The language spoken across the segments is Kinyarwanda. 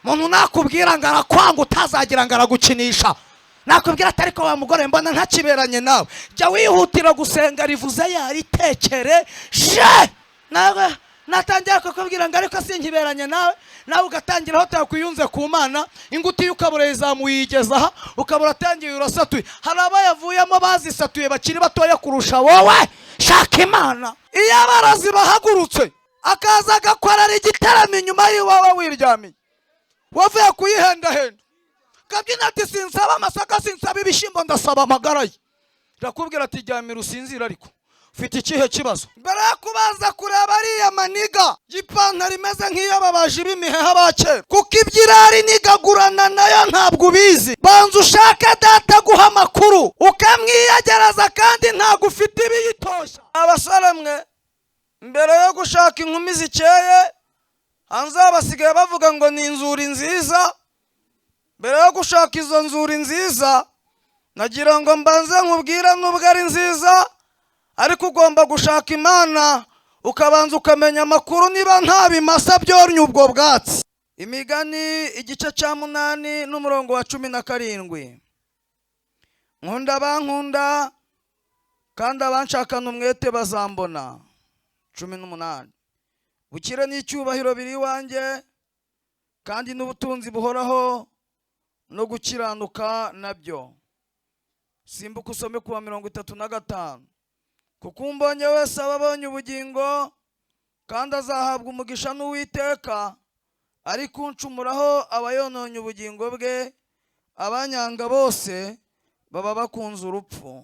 Umuntu nakubwira ngo arakwanga, utazagira ngo aragukinisha. Nakubwira ati: "Ariko wa mugore, mbona ntakiberanye nawe," jya wihutira gusenga, rivuze yaritekereje. Nawe natangira kukubwira ngo: "Ariko sinkiberanye nawe," nawe ugatangira aho utakwiyunze ku Mana, ingutiya ukabura yizamuyigeza aha, ukabura atangiye urasatuye. Hari abayavuyemo bazisatuye bakiri batoya kurusha wowe. Shaka Imana. Iyo abarazi bahagurutse, akaza agakorera igitaramo inyuma y'iwawe wiryamiye, wavuye kuyihendahenda, kabyina ati: "Sinsaba amasaka, sinsaba ibishyimbo, ndasaba amagara ye." Irakubwira ati: "Ryamira usinzire." Ariko ufite ikihe kibazo? Mbere yo kubanza kureba ariya maniga y'ipantaro imeze nk'iy'ababaji b'imiheha ba kera, kuko iby'irari nigagurana nayo ntabwo ubizi, banza ushake Data guha amakuru, ukamwiyegereza, kandi ntabwo ufite ibiyitoshya. Abasore mwe, mbere yo gushaka inkumi zikeye, hanze aha basigaye bavuga ngo ni inzuri nziza. Mbere yo gushaka izo nzuri nziza, nagira ngo mbanze nkubwire, nubwo ari nziza, ariko ugomba gushaka Imana, ukabanza ukamenya amakuru niba nta bimasa byornya ubwo bwatsi. Imigani igice cya 8 n'umurongo wa 17: "Nkunda abankunda, kandi abanshakana umwete bazambona." 18: "Bukire n'icyubahiro biri iwanjye, kandi n'ubutunzi buhoraho no gukiranuka nabyo." Simbuka usome kuwa 35: "Kuko umbonye wese aba abonye ubugingo, kandi azahabwa umugisha n'Uwiteka. Ariko uncumuraho aba yononye ubugingo bwe. Abanyanga bose baba bakunze urupfu."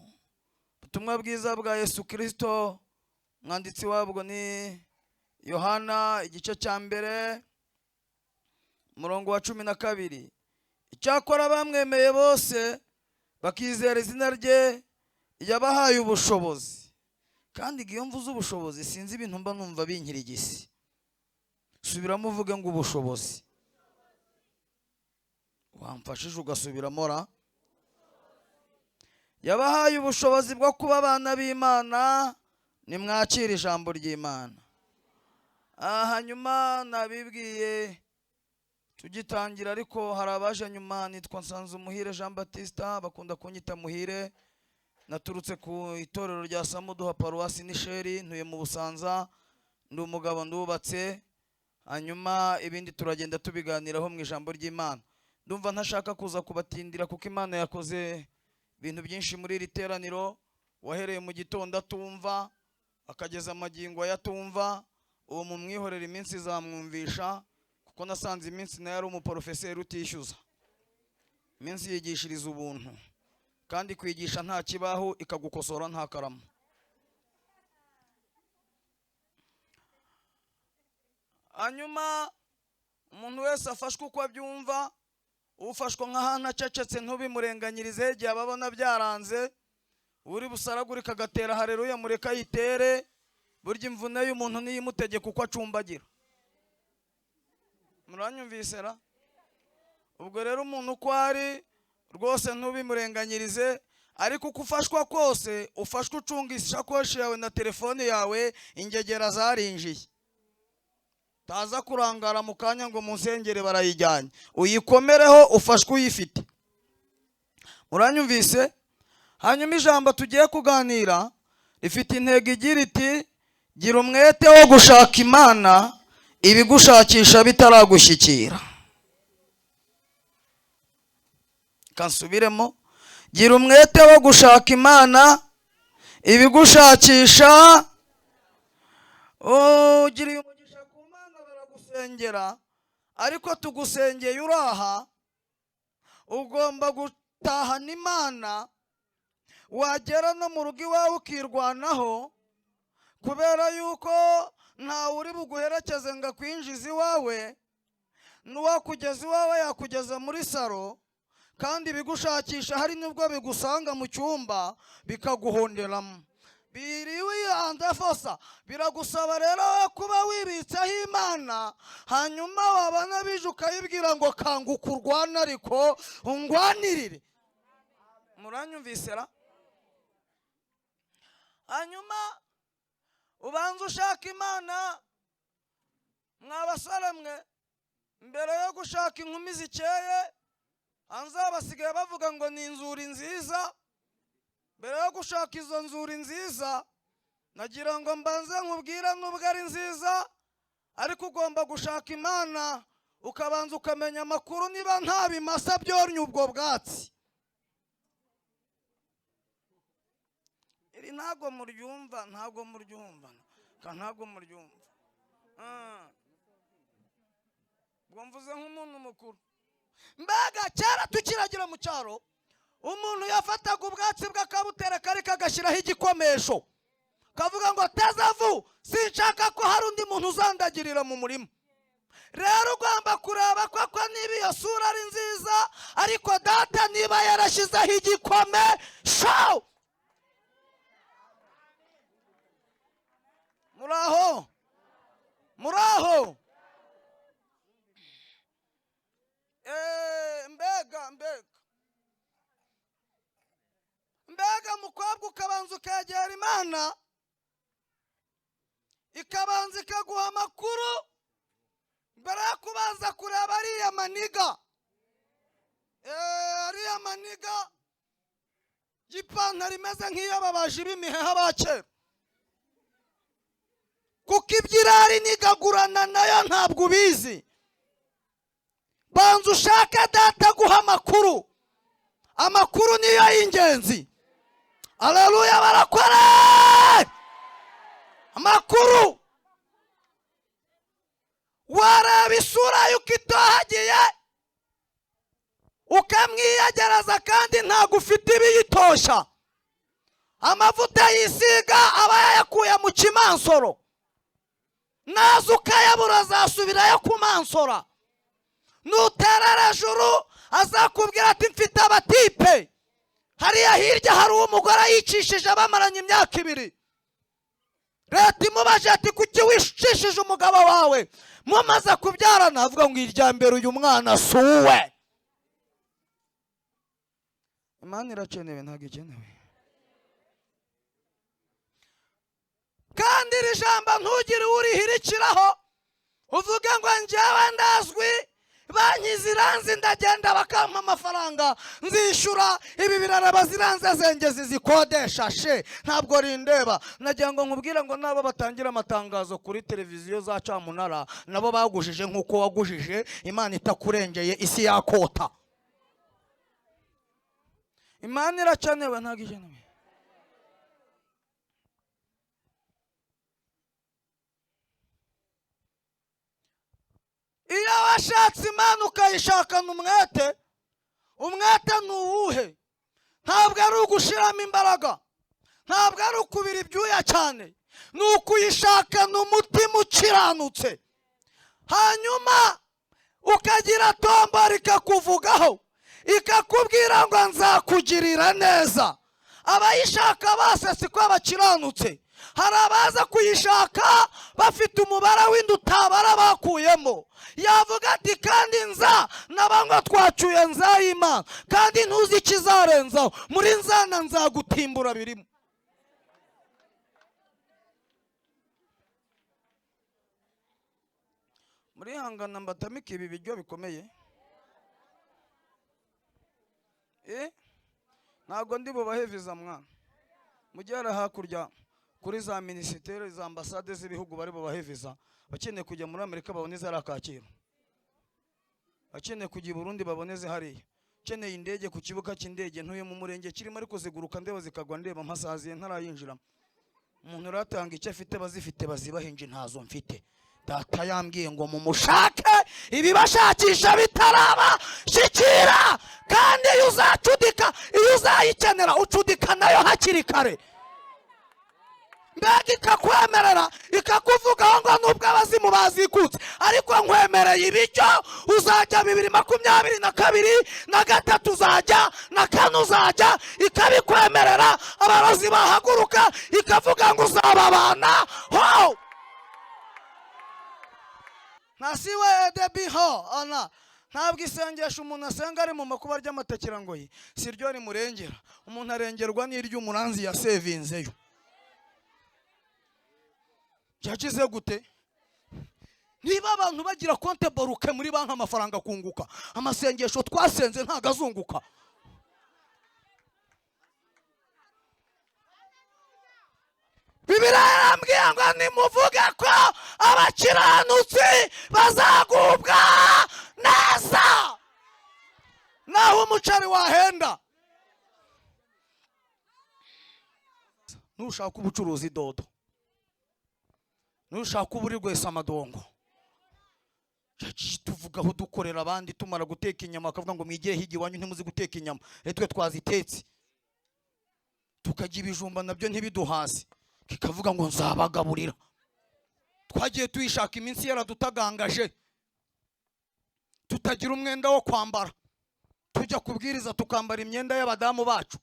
Ubutumwa bwiza bwa Yesu Kirisito, umwanditsi wabwo ni Yohana, igice cya 1, umurongo wa 12: "Icyakora bamwemeye bose, bakizera izina rye, yabahaye ubushobozi." Kandi iyo mvuze ubushobozi, sinzi ibintu mba numva binkirigisi. Subiramo uvuge ngo ubushobozi. Wamfashije ugasubiramo ra? "Yabahaye ubushobozi bwo kuba abana b'Imana." Nimwakire ijambo ry'Imana. Hanyuma nabibwiye tugitangira, ariko hari abaje nyuma. Nitwa Nsanzumuhire Jean Batista, bakunda kunyita Muhire. Naturutse ku itorero rya Samuduha, paruwasi Nisheri, ntuye mu Busanza, ndi umugabo, ndubatse. Hanyuma ibindi turagenda tubiganiraho mu ijambo ry'Imana. Ndumva ntashaka kuza kubatindira, kuko Imana yakoze ibintu byinshi muri iri teraniro. Wahereye mu gitondo atumva, akageza amagingo ayatumva, uwo mumwihorera, iminsi izamwumvisha, kuko nasanze iminsi nayo ari umuporofeseri utishyuza. Iminsi yigishiriza ubuntu, kandi kwigisha nta kibaho, ikagukosora nta karamu. Hanyuma umuntu wese afashwe uko abyumva. Ufashwa nk'ahantu acecetse, ntubimurenganyirize igihe ababona byaranze. Uri busaragurika agatera hareruya, mureke ayitere. Burya imvune y'umuntu niyo imutegeka uko acumbagira. Muranyumvise ra? Ubwo rero umuntu uko ari rwose ntubimurenganyirize, ariko uko ufashwa kose, ufashwe ucunga ishakoshi yawe na telefone yawe. Ingegera zarinjiye, taza kurangara mu kanya ngo munsengere barayijyanye. Uyikomereho, ufashwe uyifite. Muranyumvise? Hanyuma ijambo tugiye kuganira rifite intego igira iti: "Gira umwete wo gushaka Imana ibigushakisha bitaragushyikira." Kansubiremo: gira umwete wo gushaka Imana ibigushakisha. Ugiriye umugisha ku Mana, baragusengera, ariko tugusengeye uraha, ugomba gutahana Imana, wagera no mu rugo iwawe ukirwanaho, kubera yuko ntawe uri buguherekeze ngo akwinjize iwawe. N'uwakugeza iwawe yakugeza muri saro, kandi ibigushakisha hari n'ubwo bigusanga mu cyumba bikaguhonderamo biriwihanze fosa. Biragusaba rero kuba wibitseho Imana, hanyuma wabona bije ukayibwira ngo: "Kanguka urwane, ariko ungwanirire." Muranyumvise ra? Hanyuma ubanza ushaka Imana, mwa basore mwe. Mbere yo gushaka inkumi zikeye, hanze basigaye bavuga ngo ni inzuri nziza. Mbere yo gushaka izo nzuri nziza, nagira ngo mbanze nkubwire, nubwo ari nziza, ariko ugomba gushaka Imana, ukabanza ukamenya amakuru niba nta bimasa byornya ubwo bwatsi. Iri ntabwo muryumva, ntabwo muryumva, ntabwo muryumva. Ubwo mvuze nk'umuntu mukuru. Mbega kera tukiragira mu cyaro, umuntu yafataga ubwatsi bw'akabutereka ariko agashyiraho igikomesho, kavuga ngo tezavu, sinshaka ko hari undi muntu uzandagirira mu murima. Rero ugomba kureba koko niba iyo sura ari nziza, ariko data niba yarashyizeho igikomesho. Muraho, muraho. Mbega mbega mbega mukobwa, ukabanza ukegera Imana, ikabanza ikaguha amakuru mbere yo kubanza kureba ariya maniga. Ariya maniga y'ipantaro imeze nk'iy'ababaji b'imiheha ba kera, kuko iby'irari nigagurana nayo ntabwo ubizi. Banza ushake data guha amakuru, amakuru niyo y'ingenzi. Aleluya, barakora amakuru. Wareba isura yuko itohagiye ukamwiyegereza, kandi ntabwo ufite ibiyitosha. Amavuta yisiga aba yayakuye mu kimansoro, naza ukayabura azasubirayo kumansora. Nuterera ejuru azakubwira ati mfite abatipe hariya hirya, hari umugore yicishije bamaranye imyaka 2. Leta imubaje ati kuki wicishije umugabo wawe mumaze kubyarana? Avuga ngo irya mbere uyu mwana si uwe. Imana irakenewe, ntabwo ikenewe. Kandi iri jambo ntugire urihirikiraho uvuge ngo njyewe ndazwi, banki ziranze ndagenda bakampa amafaranga nzishyura, ibi birara baziranze zengezi zikodesha she, ntabwo rindeba. Nagira ngo nkubwire ngo nabo batangira amatangazo kuri televiziyo za cyamunara, nabo bagujije nk'uko wagujije. Imana itakurengeye isi yakota. Imana irakenewe, ntabwo ikenewe. Iyo washatse Imana ukayishakana umwete, umwete ni uwuhe? Ntabwo ari ugushiramo imbaraga, ntabwo ari ukubira ibyuya cyane, ni ukuyishakana umutima ukiranutse, hanyuma ukagira tombo rikakuvugaho, ikakubwira ngo nzakugirira neza. Abayishaka bose siko bakiranutse. Hari abaza kuyishaka bafite umubare w'inda utabara bakuyemo, yavuga ati kandi nza nabangwa twacuye nzayima, kandi ntuzi ikizarenzaho, muri nzana nzagutimbura birimo. Muri hangana mbatamika ibi biryo bikomeye. Ntabwo ndi bubahe viza mwana. Mugera hakurya kuri za minisiteri za ambasade z'ibihugu bari bubahe viza, bakeneye kujya muri Amerika babone zari Kacyiru, bakeneye kujya i Burundi babone zihariya, keneye indege ku kibuga cy'indege ntuye mu murenge kirimo ariko ziguruka ndeba zikagwa ndeba mpasaziye ntarayinjira. Umuntu uratanga icyo afite bazifite bazibahinje, ntazo mfite. Data yambwiye ngo mumushake ibibashakisha bitaraba shikira, kandi iyo uzacudika, iyo uzayikenera ucudika nayo hakiri kare. Mbega ikakwemerera ikakuvugaho ngo nubwo abazimu bazikutse, ariko nkwemereye ibicyo uzajya 2022 na 3 uzajya na 4 uzajya, ikabikwemerera. Abarozi bahaguruka ikavuga ngo uzababana ho. Nasiwe debiho ana. Ntabwo isengesho umuntu asenga ari mu makuba ry'amatakira ngo yi si ryo rimurengera, umuntu arengerwa n'iry'umuranzi yasevinzeyo. Yakize gute? Niba abantu bagira konte boruke muri banki amafaranga kunguka, amasengesho twasenze ntago azunguka. Bibiliya yarambwiye ngo nimuvuge ko abakiranutsi bazagubwa neza, naho umuceri wahenda. Nushaka ubucuruzi dodo, nushaka uburi rwese amadongo, tuvugaho dukorera abandi. Tumara guteka inyama bakavuga ngo mwigire hirya iwanyu ntimuzi guteka inyama, twe twazitetse. Tukajya ibijumba nabyo ntibiduhase, kikavuga ngo nzabagaburira. Twagiye tuyishaka iminsi yaradutagangaje, tutagira umwenda wo kwambara, tujya kubwiriza tukambara imyenda y'abadamu bacu.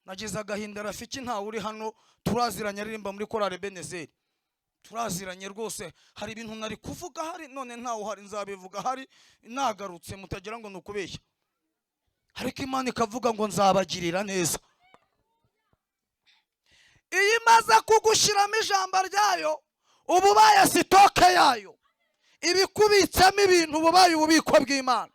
Nagize agahinda, Rafiki ntawe uri hano, turaziranye, aririmba muri korale Benezeri, turaziranye rwose. Hari ibintu nari kuvuga hari none ntawe uhari, nzabivuga hari nagarutse, mutagira ngo nukubeshya. Ariko Imana ikavuga ngo nzabagirira neza. Iyo imaze kugushyiramo ijambo ryayo, uba ubaye sitoke yayo, ibikubitsemo ibintu, uba ubaye ububiko bw'Imana.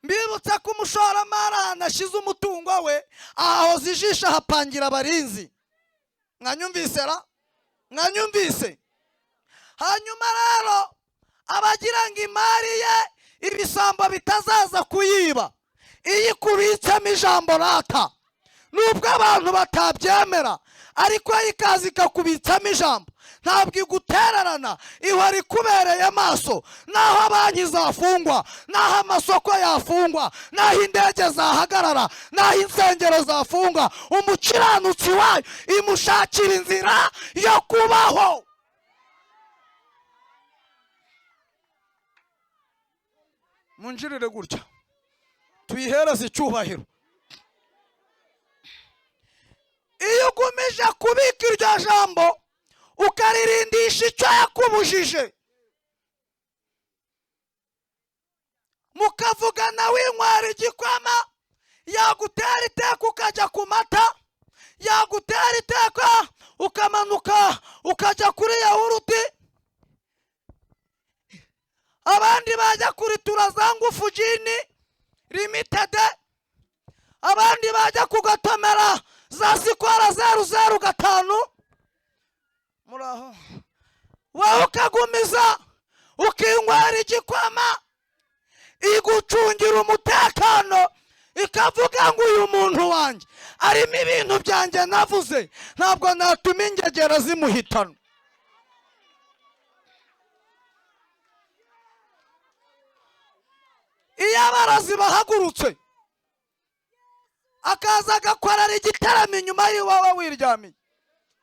Mbibutsa ko umushoramari ahantu ashyize umutungo we ahahoza ijisho, ahapangira abarinzi. Mwanyumvise ra? Mwanyumvise? Hanyuma rero abagira ngo imari ye ibisambo bitazaza kuyiba, iyo ikubitsemo ijambo rata, nubwo abantu batabyemera, ariko ikaza ikakubitsamo ijambo, ntabwo igutererana, ihora ikubereye amaso. Naho banki zafungwa, naho amasoko yafungwa, naho indege zahagarara, naho insengero zafungwa, umukiranutsi wayo imushakira inzira yo kubaho. Munjirire gutya tuyihereze icyubahiro. Iyo ugumije kubika iryo jambo ukaririndisha icyo yakubujije, mukavugana winywera igikoma, yagutera iteka ukajya ku mata, yagutera iteka ukamanuka ukajya kuri yawuruti, abandi bajya kuri tura za ngufu jini limitede, abandi bajya kugatomera za sikora 005. Muraho, wowe ukagumiza ukinywera igikoma, igucungira umutekano, ikavuga ngo uyu muntu wanjye arimo ibintu byanjye navuze, ntabwo natuma ingegera zimuhitana. Iyo abarazi bahagurutse akaza agakorera igitaramo inyuma y'iwawe wiryamiye,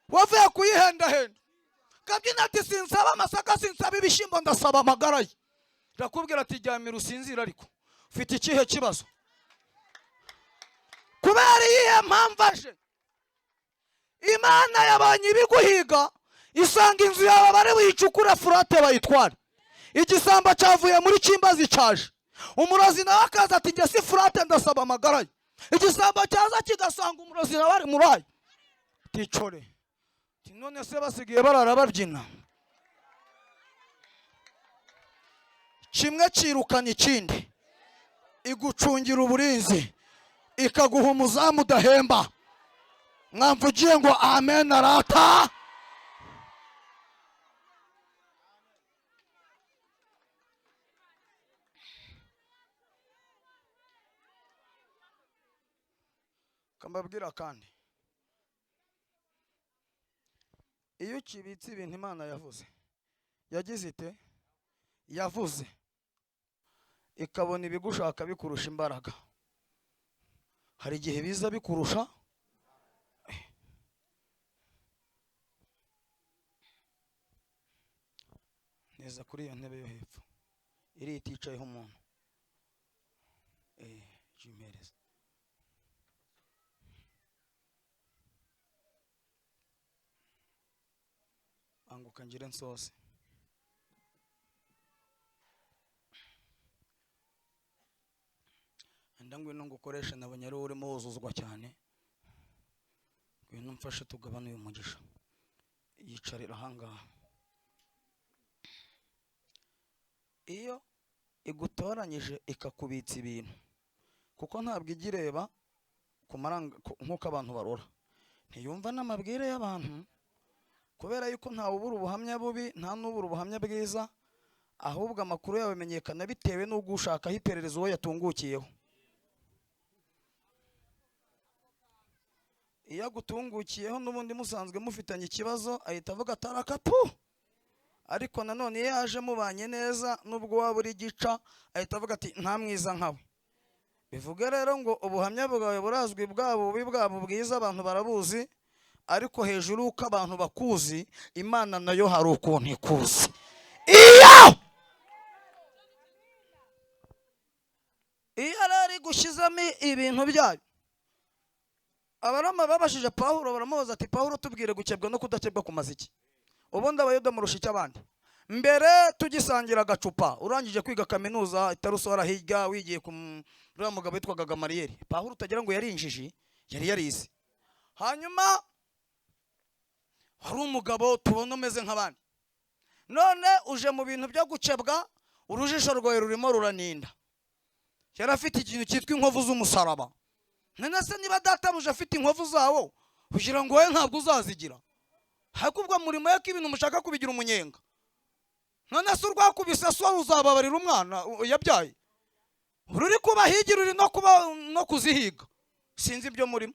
wavuye kuyihendahenda, kabyina ati sinsaba amasaka, sinsaba ibishyimbo, ndasaba amagara ye. Ndakubwira ati ryamira usinzire, ariko ufite ikihe kibazo? Kubera iyihe mpamvu aje? Imana yabonye ibiguhiga, isanga inzu yawe bari buyicukure furate bayitware. Igisambo cyavuye muri Kimbazi cyaje, umurozi nawe akaza ati njye si furate, ndasaba amagara ye. Igisambo cyaza kigasanga umurozi nawe ari murayi, ticore none se basigaye barara babyina, kimwe kirukana ikindi. Igucungira uburinzi, ikaguha umuzamu udahemba. Mwamvugiye ngo amen arata. Kambabwira kandi, iyo ukibitse ibintu Imana yavuze, yagize ite? Yavuze, ikabona ibigushaka bikurusha imbaraga. Hari igihe biza bikurusha. Neza kuri iyo ntebe yo hepfo iri iticayeho umuntu, jimpereza. Anguka ngire nsose. Ngwino ngukoreshe, nabonye ari urimo wuzuzwa cyane. Ngwino mfashe tugabane uyu mugisha. Yicarira ahangaha. Iyo igutoranyije ikakubitsa ibintu, kuko ntabwo ijya ireba ku maranga nk'uko abantu barora, ntiyumva n'amabwire y'abantu, kubera yuko ntawe ubura ubuhamya bubi, nta n'ubura ubuhamya bwiza, ahubwo amakuru yawe amenyekana bitewe n'ubwo ushakaho iperereza uwo yatungukiyeho. Iyo agutungukiyeho n'ubundi musanzwe mufitanye ikibazo, ahita avuga atarakapu. Ariko nanone iyo yaje mubanye neza, nubwo waba uri gica, ahita avuga ati nta mwiza nkawe. Bivuge rero ngo ubuhamya bwawe burazwi, bwabo bubi bwabo bwiza abantu barabuzi, ariko hejuru uko abantu bakuzi, Imana nayo hari ukuntu ikuzi. Iyo rero igushyizemo ibintu byayo, Abaroma babashije Pawulo baramubaza ati Pawulo tubwire gukebwa no kudakebwa kumaze iki? Ubundi Abayuda murusha icyo abandi? Mbere tugisangira agacupa, urangije kwiga kaminuza itarusora hirya, wigiye ku uriya mugabo witwaga Gamariyeri. Pawulo utagira ngo yari injiji, yari yarize. Hanyuma hari umugabo tubona umeze nk'abandi, none uje mu bintu byo gukebwa, urujisho rwawe rurimo ruraninda. Yari afite ikintu cyitwa inkovu z'umusaraba. None se niba databuje afite inkovu zawo, kugira ngo wowe ntabwo uzazigira? Hakubwo murimo yako ibintu mushaka kubigira umunyenga. None se urwakubise so uzababarira umwana yabyaye? Ruri kubahigira, uri no kuba no kuzihiga. Sinzi ibyo murimo.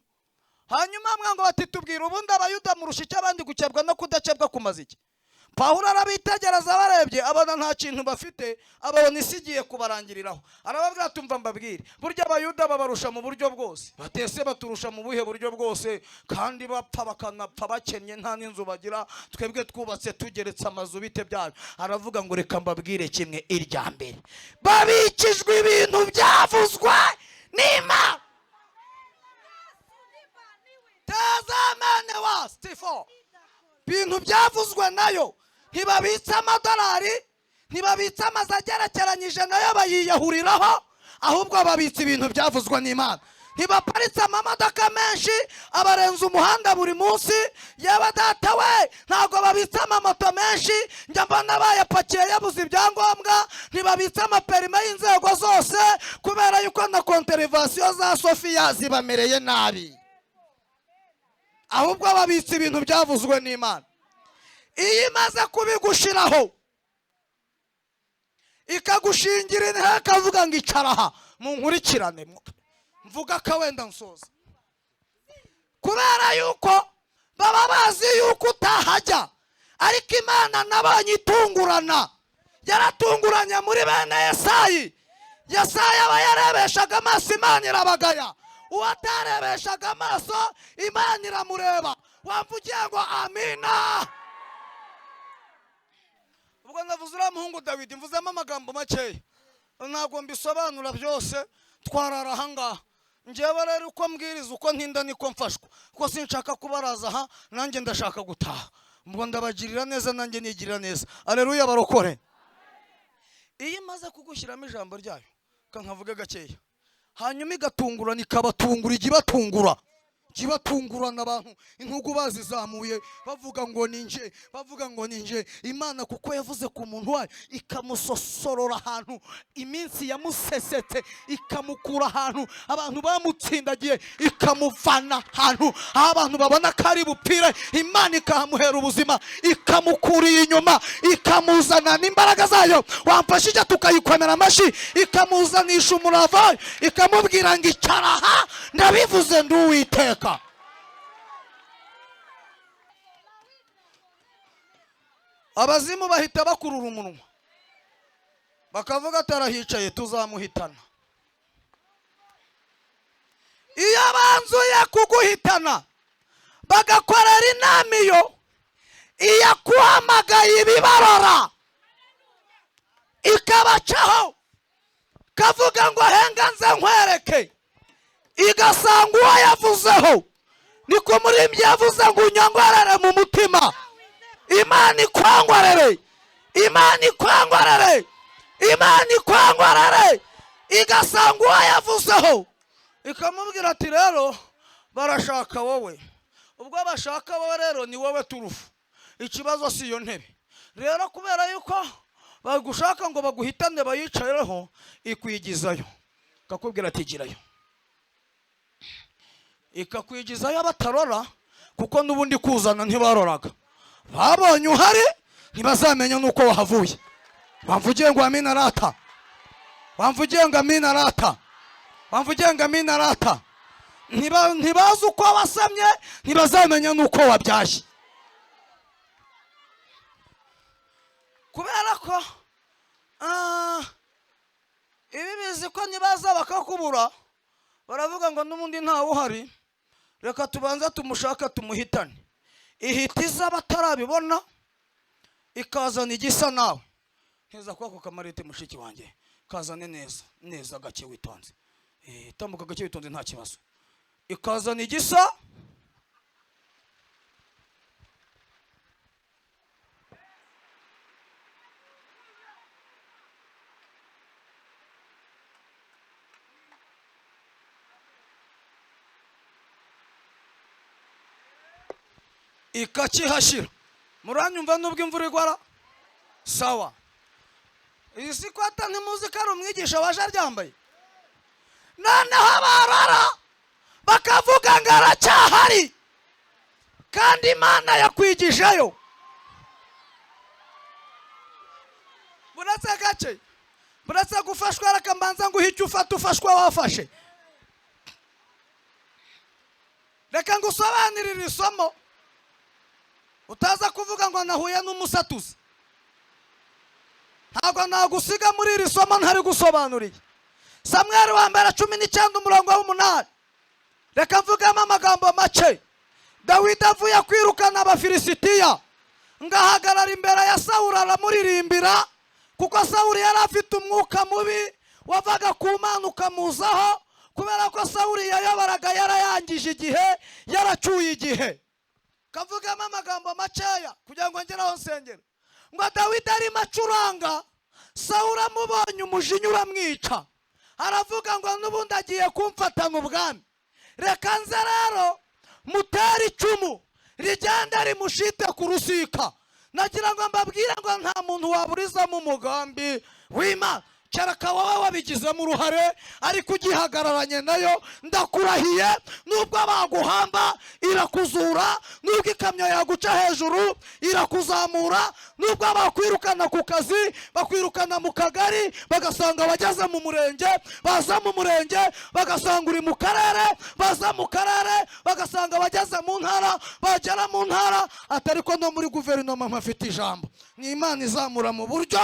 Hanyuma mwango bati tubwira ubundi Abayuda murusha icyo abandi gukebwa no kudakebwa kumaze iki? Pawulo arabitegereza barebye, abona nta kintu bafite, ababona isi igiye kubarangiriraho. Arababwira ati umva mbabwire, burya Abayuda babarusha mu buryo bwose. Batese baturusha mu buhe buryo bwose, kandi bapfa bakanapfa bakennye nta n'inzu bagira, twebwe twubatse tugeretse amazu bite byayo. Aravuga ngo reka mbabwire kimwe, irya mbere babikijwe ibintu byavuzwe n'Imana. Tazamane wa Stifo, ibintu byavuzwe nayo. Ntibabitse amadolari, ntibabitse amazu agerekeranyije nayo bayiyahuriraho, ahubwo babitse ibintu byavuzwe n'Imana. Ntibaparitse amamodoka menshi abarenza umuhanda buri munsi, yaba data we, ntabwo babitse amamoto menshi, njya mbona bayapakiye yabuze ibyangombwa. Ntibabitse amaperime y'inzego zose, kubera yuko na konterivasiyo za Sofiya zibamereye nabi, ahubwo babitse ibintu byavuzwe n'Imana. Iyo imaze kubigushiraho ikagushingira intebe, akavuga ngo icara aha munkurikirane, mvuga ka wenda nsoza, kubera yuko baba bazi yuko utahajya. Ariko Imana nabonye itungurana, yaratunguranye muri bene Yesayi. Yesayi aba yarebeshaga amaso, Imana irabagaya. Uwatarebeshaga amaso, Imana iramureba. Wamvugiye ngo amina. Ubwo navuze uriya muhungu Dawidi, mvuzemo amagambo makeya, ntabwo mbisobanura byose, twarara aha ngaha. Njyewe rero uko mbwiriza, uko ntinda niko mfashwa, kuko sinshaka kubaraza aha, nanjye ndashaka gutaha. Ubwo ndabagirira neza, nanjye nigirira neza. Aleluya barokore. Iyo imaze kugushyiramo ijambo ryayo, kankavuge gakeya, hanyuma igatungurana, ikabatungura, ijya ibatungura, ibatungurana abantu intugu bazizamuye bavuga ngo ninje, bavuga ngo ninje. Imana kuko yavuze ku muntu wayo, ikamusosorora ahantu iminsi yamusesetse, ikamukura ahantu abantu bamutsindagiye, ikamuvana ahantu aho abantu babona ko ari bupfire, Imana ikahamuhera ubuzima, ikamukuriye inyuma, ikamuzana n'imbaraga zayo. Wamfashije tukayikomera amashyi, ikamuzanisha umurava, ikamubwira ngo icara aha, ndabivuze ndi Uwiteka. Abazimu bahita bakurura umunwa bakavuga atarahicaye tuzamuhitana. Iyo banzuye kuguhitana bagakorera inama, iyo iyakuhamagaye ibibarora ikabacaho, kavuga ngo henga nze nkwereke, igasanga uwo yavuzeho. Niko murimbyi yavuze ngo unyongorere mu mutima, Imana ikwangorere, Imana ikwangorere, Imana ikwangorere. Igasanga uwo yavuzeho, ikamubwira ati rero barashaka wowe, ubwo bashaka wowe rero ni wowe turufu, ikibazo si iyo ntebe. Rero kubera yuko Bagushaka ngo baguhitane bayicareho, ikwigizayo, ikakubwira ati girayo, ikakwigizayo batarora, kuko n'ubundi kuzana ntibaroraga, babonye uhari ntibazamenya n'uko wahavuye. Wamvugiye ngo amina rata, wamvugiye ngo amina rata, wamvugiye ngo amina rata. Ntibazi uko wasamye, ntibazamenya n'uko wabyaye, kubera ko ibi bizi ko nibaza bakakubura baravuga ngo n'ubundi ntawe uhari, reka tubanze tumushaka tumuhitane. Ihita iza batarabibona, ikazana igisa nawe. Neza kwako kamarite mushiki wanjye, kazane neza neza gake witonze, tambuka gake witonze nta kibazo. Ikazana igisa ikakihashyira. Muranyumva nubwo imvura igwara? Sawa. Iyi si kwata ntimuzi ko ari umwigisha waje aryambaye? Noneho barara bakavuga ngo aracyahari, kandi Imana yakwigijeyo. Buretse gake, buretse gufashwa, reka mbanza nguhe icyo ufata ufashwa wafashe. Reka ngusobanurire isomo, utaza kuvuga ngo nahuye n'umusatuzi. Ntabwo nagusiga muri iri somo ntari gusobanuriye. Samweli wa mbere 19 umurongo w'8, reka mvugemo amagambo make. Dawidi avuye kwirukana Abafilisitiya, ngahagarara imbere ya Sawuli aramuririmbira, kuko Sawuli yari afite umwuka mubi wavaga ku Mana ukamuzaho, kubera ko Sawuli yayoboraga yarayangije igihe, yaracyuye igihe. Kavugamo amagambo makeya kugira ngo ngere aho nsengera. Ngo Dawidi arimo acuranga, Sawuli amubonye umujinya uramwica, aravuga ngo n'ubundi agiye kumfatana ubwami, reka nze rero mutere icumu rigenda rimushite ku rusika. Nagira ngo mbabwire ngo nta muntu waburizamo umugambi w'Imana, kereka wowe wabigizemo uruhare, ariko ugihagararanye nayo ndakurahiye, nubwo baguhamba irakuzura, nubwo ikamyo yaguca hejuru irakuzamura, nubwo bakwirukana ku kazi bakwirukana mu kagari bagasanga abageze mu murenge, baza mu murenge bagasanga uri mu karere, baza mu karere bagasanga abageze mu ntara, bagera mu ntara atari ko no muri guverinoma mpafite ijambo. Ni Imana izamura mu buryo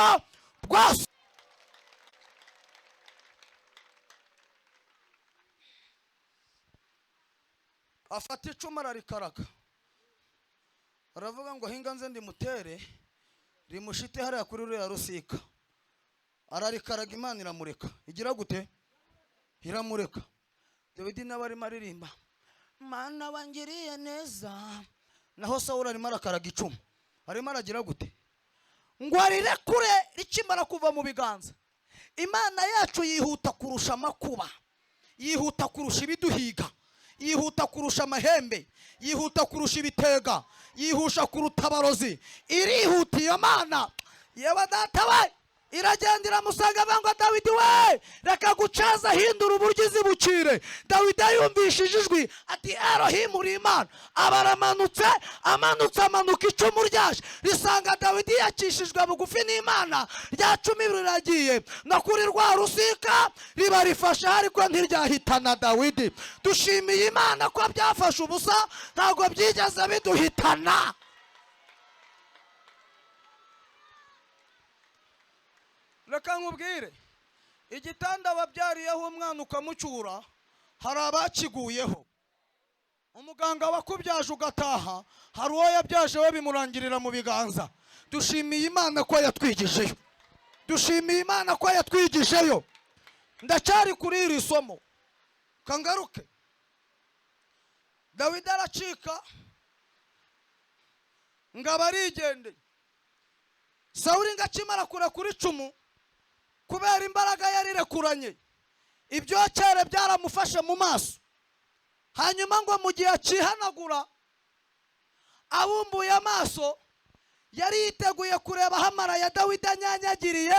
bwose. Afata icumu ararikaraga, aravuga ngo hinga nze ndimutere rimushite hariya kuri ruriya rusika. Ararikaraga, Imana iramureka. Igira gute? Iramureka. Dawidi nawe arimo aririmba, Mana wangiriye neza. Naho Sawuli arimo arakaraga icumu, arimo aragira gute? Ngo arirekure rikimara kuva mu biganza. Imana yacu yihuta kurusha amakuba, yihuta kurusha ibiduhiga, yihuta kurusha amahembe, yihuta kurusha ibitega, yihusha kuruta abarozi. Irihuta iyo Mana. Yewe data we, iragenda iramusanga avuga ngo Dawidi we, reka gucaza, hindura uburyo izibukire. Dawidi yumvishije ijwi ati Elohim uri Imana. Abaramanutse, amanutse amanuka icumu ryaje risanga Dawidi yakishijwe bugufi n'Imana, rya cumi riragiye no kuri rwa rusika riba rifashe, ariko ntiryahitana Dawidi. Dushimiye Imana ko byafashe ubusa, ntabwo byigeze biduhitana. Reka nkubwire, igitanda wabyariyeho umwana ukamucyura, hari abakiguyeho. Umuganga wakubyaje ugataha, hari uwo yabyaje we bimurangirira mu biganza. Dushimiye Imana ko yatwigijeyo, dushimiye Imana ko yatwigijeyo. Ndacyari kuri iri somo, kangaruke. Dawidi aracika ngo abarigendeye. Sawuli ngo akimara kurekura icumu, kubera imbaraga yarirekuranye, ibyokere byaramufashe mu maso. Hanyuma ngo mu gihe akihanagura abumbuye amaso, Yari yiteguye kureba aho amara ya Dawidi anyanyagiriye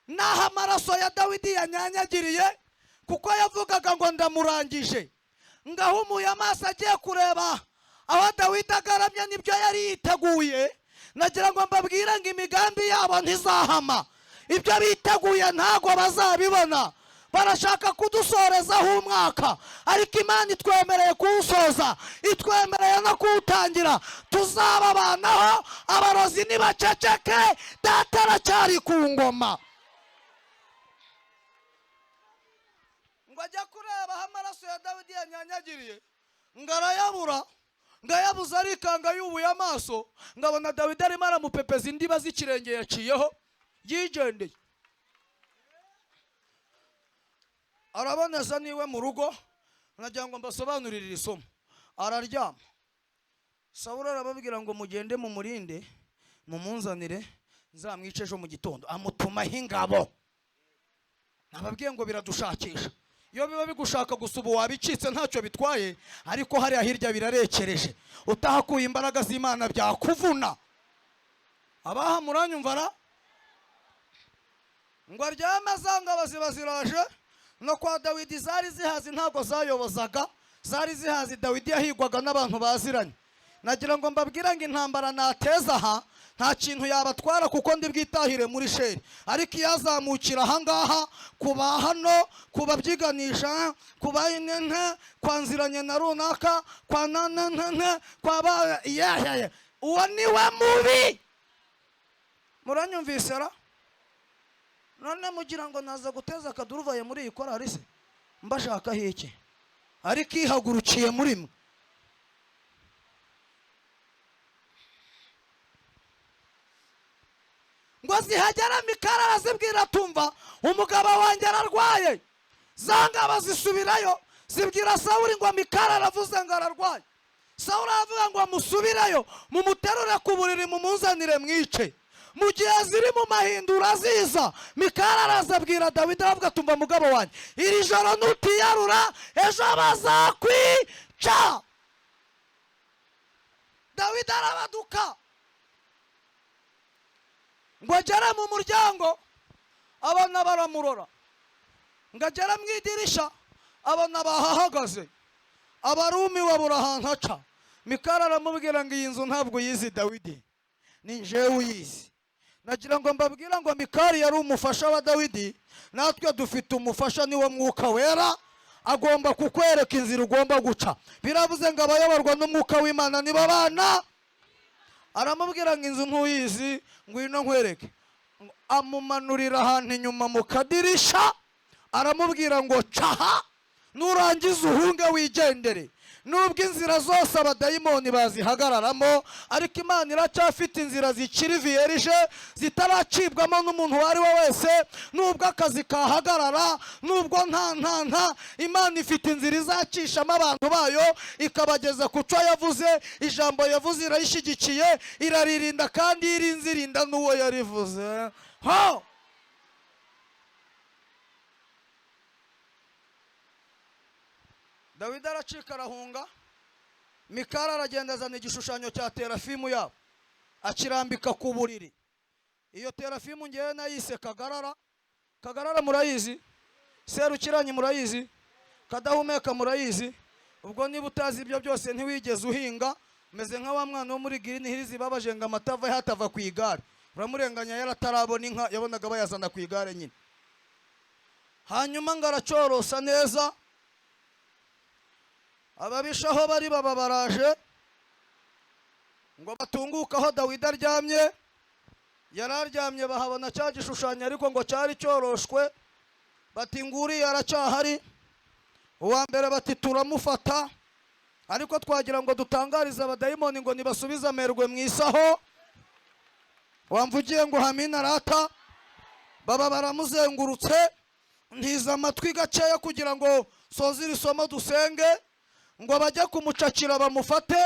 n'aho amaraso ya Dawidi yanyanyagiriye, kuko yavugaga ngo ndamurangije. Ngahumuye amaso agiye kureba aho Dawidi agaramye, nibyo yari yiteguye. Nagira ngo mbabwire ngo imigambi yabo ntizahama, ibyo biteguye ntago bazabibona. Barashaka kudusorezaho umwaka, ariko Imana itwemereye kuwusoza, itwemereye no kuwutangira. Tuzababanaho, abarozi nibaceceke, data aracyari ku ngoma. Ngo ajya kureba aho amaraso ya Dawidi yanyanyagiriye, ngo arayabura, ngo ayabuze arikanga yubuye amaso, ngo abona Dawidi arimo aramupepeza indiba z'ikirenge yaciyeho yigendeye. Araboneza niwe mu rugo. Nagira ngo mbasobanurire iri somo. Araryama. Sawuli arababwira ngo mugende mumurinde, mumunzanire, nzamwice ejo mu gitondo. Amutumaho ingabo. Nababwiye ngo biradushakisha. Iyo biba bigushaka gusa ubu wabicitse ntacyo bitwaye, ariko hariya hirya birarekereje. Utahakuye imbaraga z'Imana byakuvuna. Abaha muranyumva ra? Ngo aryame za ngabo ziba ziraje. No kwa Dawidi zari zihazi, ntabwo zayobozaga, zari zihazi. Dawidi yahigwaga n'abantu baziranye. Nagira ngo mbabwire ngo intambara nateza aha nta kintu yabatwara, kuko ndi bwitahire muri sheri. Ariko iyo azamukira aha ngaha, kuba hano, kubabyiganisha, kuba inene, kwanziranye na runaka, kwa nananene, kwa ba yeheye, uwo niwe mubi. Muranyumvise ra? None mugira ngo naza guteza akaduruvaye muri iyi korari se mbashakaho iki? Ariko ihagurukiye muri mwe. Ngo zihagera Mikali arazibwira tumva umugabo wanjye ararwaye. Za ngabo zisubirayo zibwira Sawuli ngo Mikali aravuze ngo ararwaye. Sawuli aravuga ngo musubireyo mumuterure ku buriri mumunzanire mwice. Mu gihe ziri mu mahindura ziza, Mikali araza abwira Dawidi aravuga tumva mugabo wanjye, iri joro nutiyarura ejo bazakwica. Dawidi arabaduka ngo agere mu muryango, abana baramurora. Ngo agere mu idirisha, abana bahahagaze. Abarumiwe babura ahantu aca. Mikali aramubwira ngo iyi nzu ntabwo uyizi Dawidi, ni jewe uyizi. Nagira ngo mbabwira ngo Mikali yari umufasha wa Dawidi, natwe dufite umufasha niwo Mwuka Wera, agomba kukwereka inzira ugomba guca. Biravuze ngo abayoborwa n'Umwuka w'Imana nibo bana. Aramubwira ngo inzu ntuyizi, ngwino nkwereke. Amumanurira ahantu inyuma mu kadirisha, aramubwira ngo caha, nurangiza uhunge wigendere. Nubwo inzira zose abadayimoni bazihagararamo, ariko Imana iracyafite inzira zikiri vierge, zitaracibwamo n'umuntu uwo ari we wese. Nubwo akazi kahagarara, nubwo nta nta nta, Imana ifite inzira izacishamo abantu bayo ikabageza ku cyo yavuze. Ijambo yavuze irayishyigikiye, iraririnda, kandi irinze irinda n'uwo yarivuze. Ho! Dawidi aracika arahunga. Mikali aragenda azana igishushanyo cya terafimu yabo, akirambika ku buriri. Iyo terafimu ngewe nayise Kagarara. Kagarara murayizi, Serukiranye murayizi, Kadahumeka murayizi. Ubwo niba utazi ibyo byose ntiwigeze uhinga, meze nka wa mwana wo muri Green Hills babajenga amata ava hatava ku igare. Uramurenganya yaratarabona inka, yabonaga bayazana ku igare nyine. Hanyuma ngo aracorosa neza. Ababisha aho bari baba baraje ngo batunguke aho Dawidi aryamye. Yararyamye bahabona cya gishushanyo, ariko ngo cyari cyoroshwe. Bati nguriya aracyahari. Uwa mbere bati turamufata, ariko twagira ngo dutangarize abadayimoni ngo nibasubize amerwe mu isaho. Wamvugiye ngo hamina rata. Baba baramuzengurutse. Ntiza amatwi gakeya kugira ngo soze iri somo dusenge. Ngo bajye kumucakira bamufate.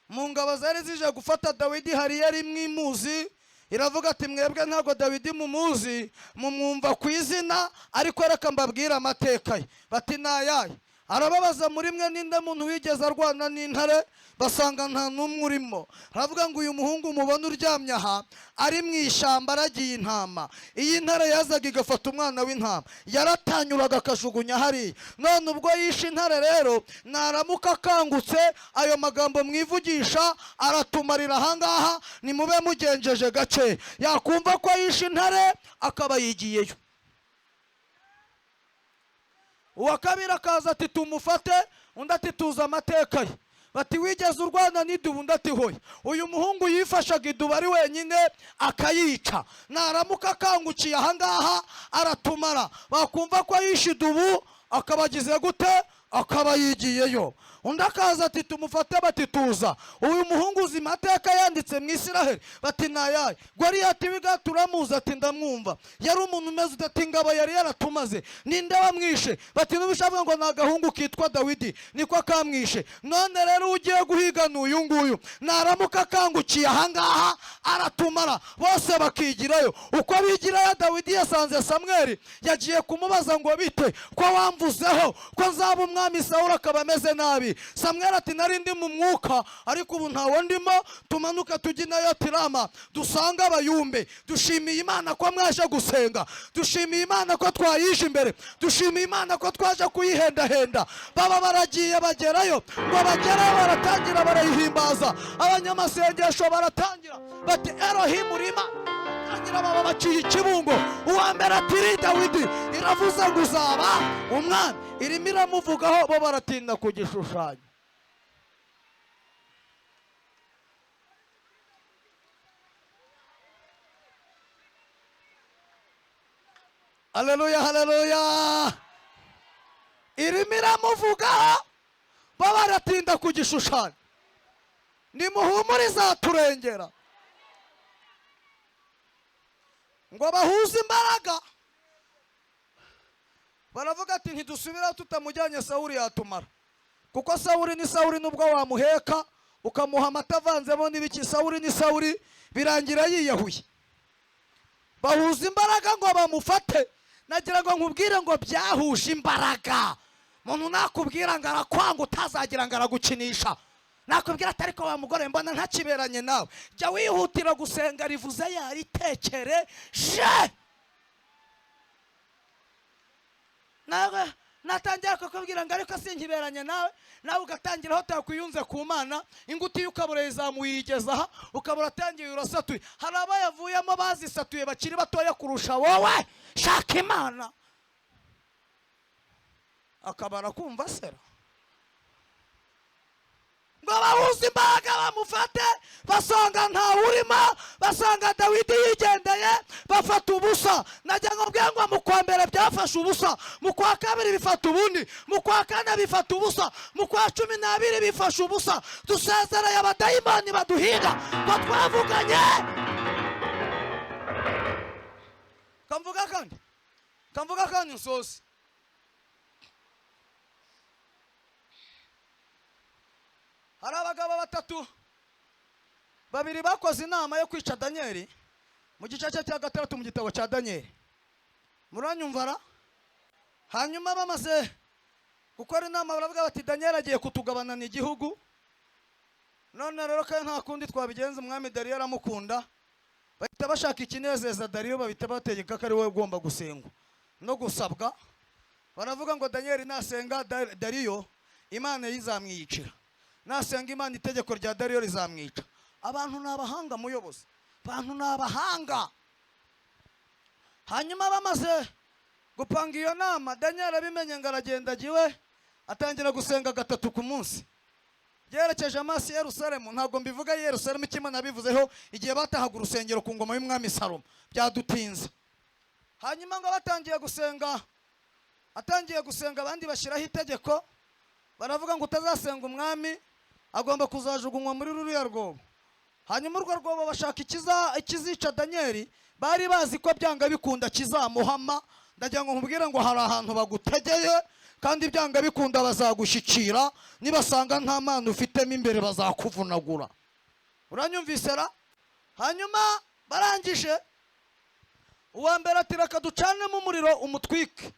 Mu ngabo zari zije gufata Dawidi hari yari mwimuzi, iravuga ati mwebwe ntabwo Dawidi mumuzi, mumwumva ku izina, ariko reka mbabwire amateka ye. Bati nayaye. Arababaza muri mwe ninde muntu wigeze arwana n'intare? Basanga nta n'umwe urimo. Aravuga ngo uyu muhungu mubona uryamye aha ari mu ishyamba aragiye intama. Iyi ntare yazaga igafata umwana w'intama, yaratanyuraga akajugunya hariya. None ubwo yishe intare rero, naramuka akangutse ayo magambo mwivugisha aratumarira ahangaha, nimube mugenjeje gake. Yakumva ko yishe intare akaba yigiyeyo. Uwa kabiri akaza ati tumufate, undi ati tuza amateka ye. Bati wigeze urwana n'idubu? Undi ati hoya. Uyu muhungu yifashaga idubu ari wenyine akayica, naramuka akangukiye ahangaha aratumara. Bakumva ko yishe idubu akabagize gute? Akaba yigiyeyo. Undi akaza ati tumufate, bati tuza. Uyu muhungu uzi amateka yanditse mu Isiraheli? Bati nayaye. Goliyati w'iga turamuzi? Ati ndamwumva. Yari umuntu umeze udati ingabo yari yaratumaze, ninde wamwishe? Bati n'ubishavuga ngo ni agahungu kitwa Dawidi niko kamwishe. None rero ugiye guhiga n'uyu nguyu, naramuka akangukiye ahangaha aratumara. Bose bakigirayo. Uko bigirayo, Dawidi yasanze Samweli, yagiye kumubaza ngo bite ko wamvuzeho ko nzaba umwami, Sawuli akaba ameze nabi? Samweli ati nari ndi mu mwuka ariko ubu ntawo ndimo, tumanuka tujye nayo Tirama dusanga abayumbe. Dushimiye Imana ko mwaje gusenga, dushimiye Imana ko twayije imbere, dushimiye Imana ko twaje kuyihendahenda. Baba baragiye bagerayo, ngo bagerayo baratangira barayihimbaza. Abanyamasengesho baratangira bati Elohim urima, tangira baba baciye ikibungo. Uwa mbere ati ri Dawidi iravuze ngo uzaba umwami, irimo iramuvugaho, bo baratinda kugishushanyo. Haleluya, haleluya. Irimo iramuvugaho, bo baratinda kugishushanyo. Nimuhumure izaturengera. Ngo bahuze imbaraga, baravuga ati ntidusubira tutamujyanye, Sawuli yatumara. Kuko Sawuli ni Sawuli, nubwo wamuheka ukamuha amata avanzemo n'ibiki, Sawuli ni Sawuli, birangira yiyahuye. Bahuza imbaraga ngo bamufate. Nagira ngo nkubwire ngo byahuje imbaraga. Muntu nakubwira ngo arakwanga utazagira ngo aragukinisha. Nakubwira ati ariko wa mugore mbona ntakiberanye nawe, jya wihutira gusenga rivuze yaritekereje. Nawe natangira kukubwira ngo ariko sinkiberanye nawe, nawe ugatangira aho utakwiyunze ku Mana, ingutiya ukabura izamuyigeza aha, ukabura atangiye urasatuye. Hari abayavuyemo bazisatuye bakiri batoya kurusha wowe. Shaka Imana. Akabara kumva sera. Ngo bahuze imbaraga bamufate, basanga ntawurimo, basanga Dawidi yigendeye, bafata ubusa. Najya ngo mbwira ngo mu kwa mbere byafashe ubusa, mu kwa kabiri bifata ubundi, mu kwa kane bifata ubusa, mu kwa 12 bifashe ubusa. Dusezereye abadayimoni baduhiga ngo twavuganye. Kamvuga kandi nsoze. Hari abagabo batatu, babiri bakoze inama yo kwica Danieli mu gice cye cya 6 mu gitabo cya Danieli. Muranyumvara? Hanyuma bamaze gukora inama baravuga bati Danieli agiye kutugabanana igihugu. None rero kandi nta kundi twabigenza, umwami Dariyo aramukunda. Bahita bashaka ikinezeza Dariyo, bahita bategeka ko ari we ugomba gusengwa no gusabwa. Baravuga ngo Danieli nasenga Dariyo Imana yizamwiyicira, nasenga Imana itegeko rya Dariyo rizamwica. Abantu ni abahanga muyobozi, abantu ni abahanga. Hanyuma bamaze gupanga iyo nama, Daniel abimenye ngo aragenda agiwe, atangira gusenga 3 ku munsi. Yerekeje amaso i Yerusalemu. Ntabwo mbivuga Yerusalemu icyo Imana yabivuzeho igihe batahaga urusengero ku ngoma y'umwami Salomo, byadutinze. Hanyuma ngo batangiye gusenga, atangiye gusenga abandi bashyiraho itegeko, baravuga ngo utazasenga umwami agomba kuzajugunywa muri ruriya rwobo. Hanyuma urwo rwobo bashaka ikizica Danieli, bari bazi ko byanga bikunda kizamuhama. Ndagira ngo nkubwire ngo hari ahantu bagutegeye kandi byanga bikunda bazagushyikira, nibasanga nta mana ufitemo imbere bazakuvunagura. Uranyumvise ra? Hanyuma barangije, uwa mbere ati reka ducanemo umuriro umutwike.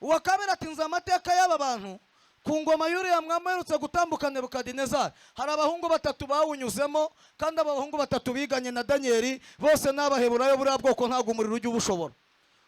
Uwa kabiri ati nzi amateka y'aba bantu, Ku ngoma y'uriya mwami uherutse gutambuka Nebukadinezari, hari abahungu batatu bawunyuzemo, kandi aba bahungu batatu biganye na Daniyeli, bose ni Abaheburayo. Buriya bwoko ntabwo umuriro ujya ubushobora.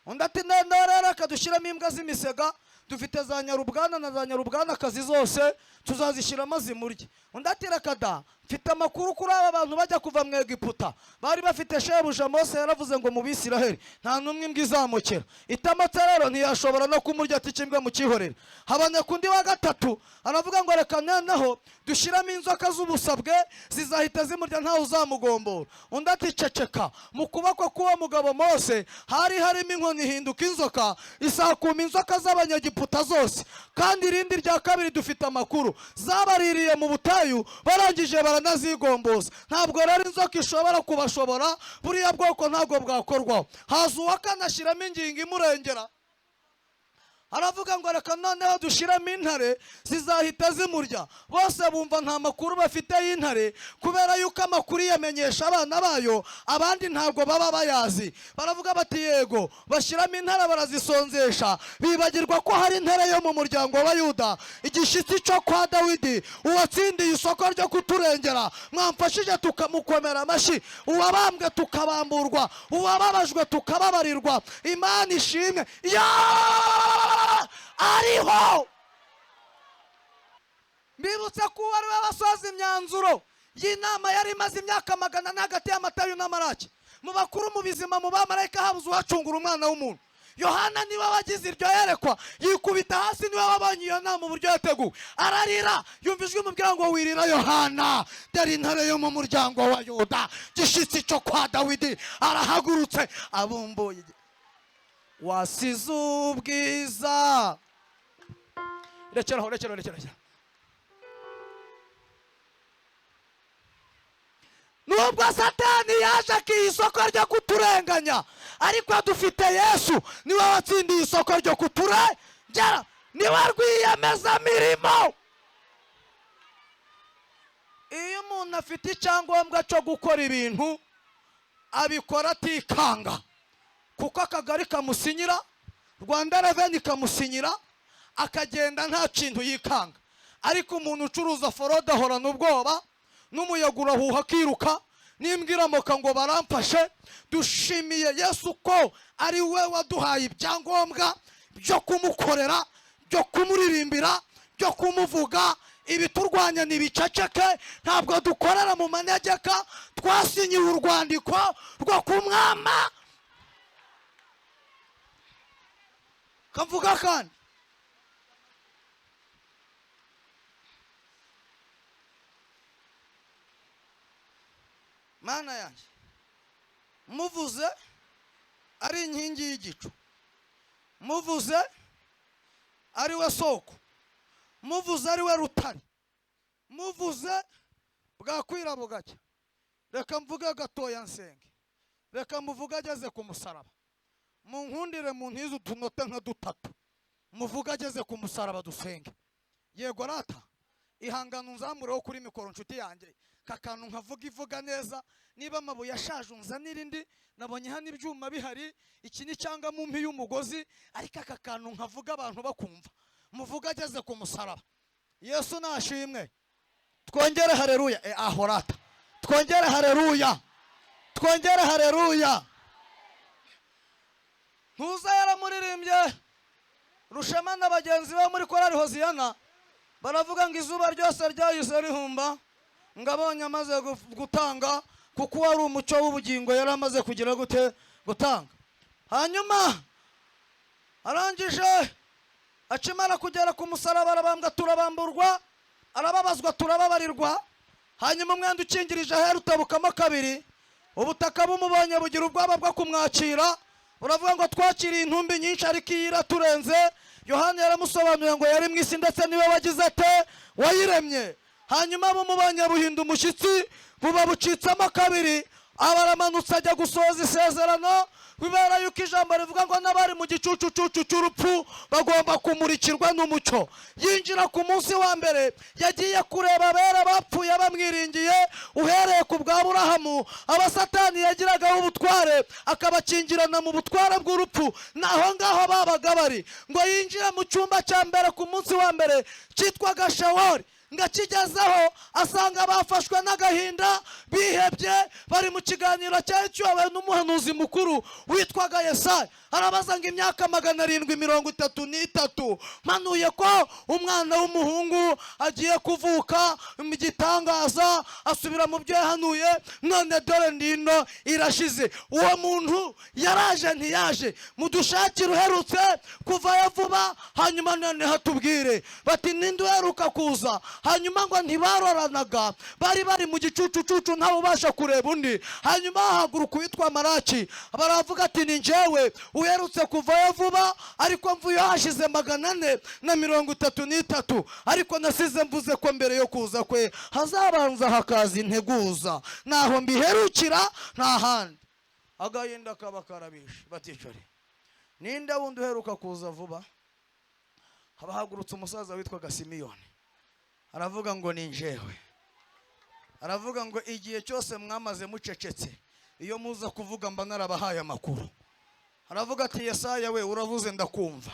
Undi ati: "Noneho rero reka dushyiremo imbwa z'imisega, dufite za nyarubwana na za nyarubwanakazi, zose tuzazishyiramo zimurye." Undi ati: "Reka da, mfite amakuru kuri aba bantu. Bajya kuva mu Egiputa bari bafite shebuja Mose, yaravuze ngo mu Bisiraheli nta n'umwe imbwa izamukira itamotse, rero ntiyashobora no kumurya." Ati: "Imbwa mukihorere." Haboneka undi wa gatatu, aravuga ngo: "Reka noneho dushyiramo inzoka z'ubusabwe, zizahita zimurya, ntawe uzamugombora." Undi ati: "Ceceka, mu kuboko k'uwo mugabo Mose hari harimo inkoni, ihinduka inzoka, isakuma inzoka z'Abanyegiputa zose. Kandi irindi rya kabiri, dufite amakuru, zabaririye mu butayu, barangije baranazigomboza. Ntabwo rero inzoka ishobora kubashobora, buriya bwoko ntabwo bwakorwaho." Haza uwa kane, ashyiramo ingingo imurengera, aravuga ngo: "Reka noneho dushyiramo intare, zizahita zimurya." Bose bumva nta makuru bafite y'intare, kubera yuko amakuru yamenyesha abana bayo, abandi ntabwo baba bayazi. Baravuga bati: "Yego." Bashyiramo intare, barazisonzesha, bibagirwa ko hari intare yo mu muryango wa Yuda, igishyitsi cyo kwa Dawidi, uwatsindiye isoko ryo kuturengera. Mwamfashije tukamukomera amashyi, uwabambwe tukabamburwa, uwababajwe tukababarirwa. Imana ishimwe ya ariho. Mbibutse ko uwo ari we wasoza imyanzuro y'inama yari imaze imyaka 400 hagati y'Amatayo n'Amaraki, mu bakuru, mu bizima, mu bamarayika, habuze uhacungura umwana w'umuntu. Yohana niwe wagize iryo yerekwa, yikubita hasi. Niwe wabonye iyo nama uburyo yateguwe, ararira, yumva ijwi mubwira ngo: "Wirira Yohana, dore intare yo mu muryango wa Yuda, gishyitsi cyo kwa Dawidi, arahagurutse abumbuye." Wasize ubwiza. Rekeraho, rekeraho, rekeraho, rekeraho. Nubwo Satani yaje akiha isoko ryo kuturenganya, ariko dufite Yesu, niwe watsindiye isoko ryo kuturengera, niwe rwiyemezamirimo. Iyo umuntu afite icyangombwa cyo gukora ibintu, abikora atikanga, kuko akagari kamusinyira, Rwanda Revenue ikamusinyira, akagenda nta kintu yikanga. Ariko umuntu ucuruza forode ahorana ubwoba, n'umuyaga urahuha akiruka, n'imbwa iramoka ngo baramfashe. Dushimiye Yesu ko ari we waduhaye ibyangombwa byo kumukorera, byo kumuririmbira, byo kumuvuga. Ibiturwanya ntibiceceke. Ntabwo dukorera mu manegeka, twasinyiwe urwandiko rwo kumwama. Kavuga kandi Mana yanjye, muvuze ari inkingi y'igicu, muvuze ari we soko, muvuze ari we rutare, muvuze bwakwira bugacya. Reka mvuge gatoya nsenge. Reka muvuge ageze ku musaraba. Munkundire mu ntizi utunota nka dutatu, muvuge ageze ku musaraba, dusenge. Yego rata, ihangano unzamureho kuri mikoro, nshuti yanjye, kakantu nkavuga ivuga neza. Niba amabuye ashaje unzanira indi, nabonye hano ibyuma bihari, iki ni cyangwa mu mpi y'umugozi, ariko aka kantu nkavuga abantu bakumva. Muvuga ageze ku musaraba. Yesu nashimwe. Twongere hareruya. E, aho rata, twongere hareruya, twongere hareruya. Ntuza yaramuririmbye Rushema na bagenzi be muri korari Hoziyana, baravuga ngo izuba ryose ryahise rihumba, ngo abonye amaze gutanga, kuko wari umucyo w'ubugingo yari amaze kugira gute? Gutanga. Hanyuma arangije, akimara kugera ku musaraba, arabambwa turabamburwa, arababazwa turababarirwa. Hanyuma umwenda ukingirije ahera utabukamo kabiri. Ubutaka bumubonye bugira ubwoba bwo kumwakira, buravuga ngo: "Twakiriye intumbi nyinshi, ariko iyi iraturenze." Yohani yaramusobanuye ngo yari mu isi, ndetse niwe wagize ate? Wayiremye. Hanyuma bumubonye buhinda umushyitsi, buba bucitsemo kabiri. Abaramanutse ajya gusohoza isezerano, kubera yuko ijambo rivuga ngo n'abari mu gicucucucu cy'urupfu bagomba kumurikirwa n'umucyo. Yinjira ku munsi wa mbere, yagiye kureba abera bapfuye bamwiringiye, uhereye ku bwa Aburahamu, abasatani yagiragaho ubutware akabakingirana mu butware bw'urupfu, naho ngaho babaga bari. Ngo yinjire mu cyumba cya mbere ku munsi wa mbere cyitwaga Shewoli, ngo akigezeho asanga bafashwe n'agahinda, bihebye, bari mu kiganiro cyari kiyobowe n'umuhanuzi mukuru witwaga Yesaya. Arabaza ngo imyaka 733 mpanuye ko umwana w'umuhungu agiye kuvuka mu gitangaza, asubira mu byo yahanuye, none dore ndino irashize. Uwo muntu yaraje ntiyaje? Mudushakire uherutse kuvayo vuba, hanyuma noneho atubwire. Bati ninde uheruka kuza? Hanyuma ngo ntibaroranaga, bari bari mu gicucucucu, ntawe ubasha kureba undi. Hanyuma hahaguruka uwitwa Maraki, baravuga ati ni njyewe uherutse kuvayo vuba, ariko mvuye hashize 433, ariko nasize mvuze ko mbere yo kuza kwe hazabanza hakaza integuza, naho mbiherukira nta handi. Agahinda kaba karabishe. Baticare, ninde wundi uheruka kuza vuba? Haba hagurutse umusaza witwaga Simiyoni, aravuga ngo ni njyewe. Aravuga ngo igihe cyose mwamaze mucecetse, iyo muza kuvuga mba narabahaye amakuru. Aravuga ati Yesaya we, uravuze ndakumva.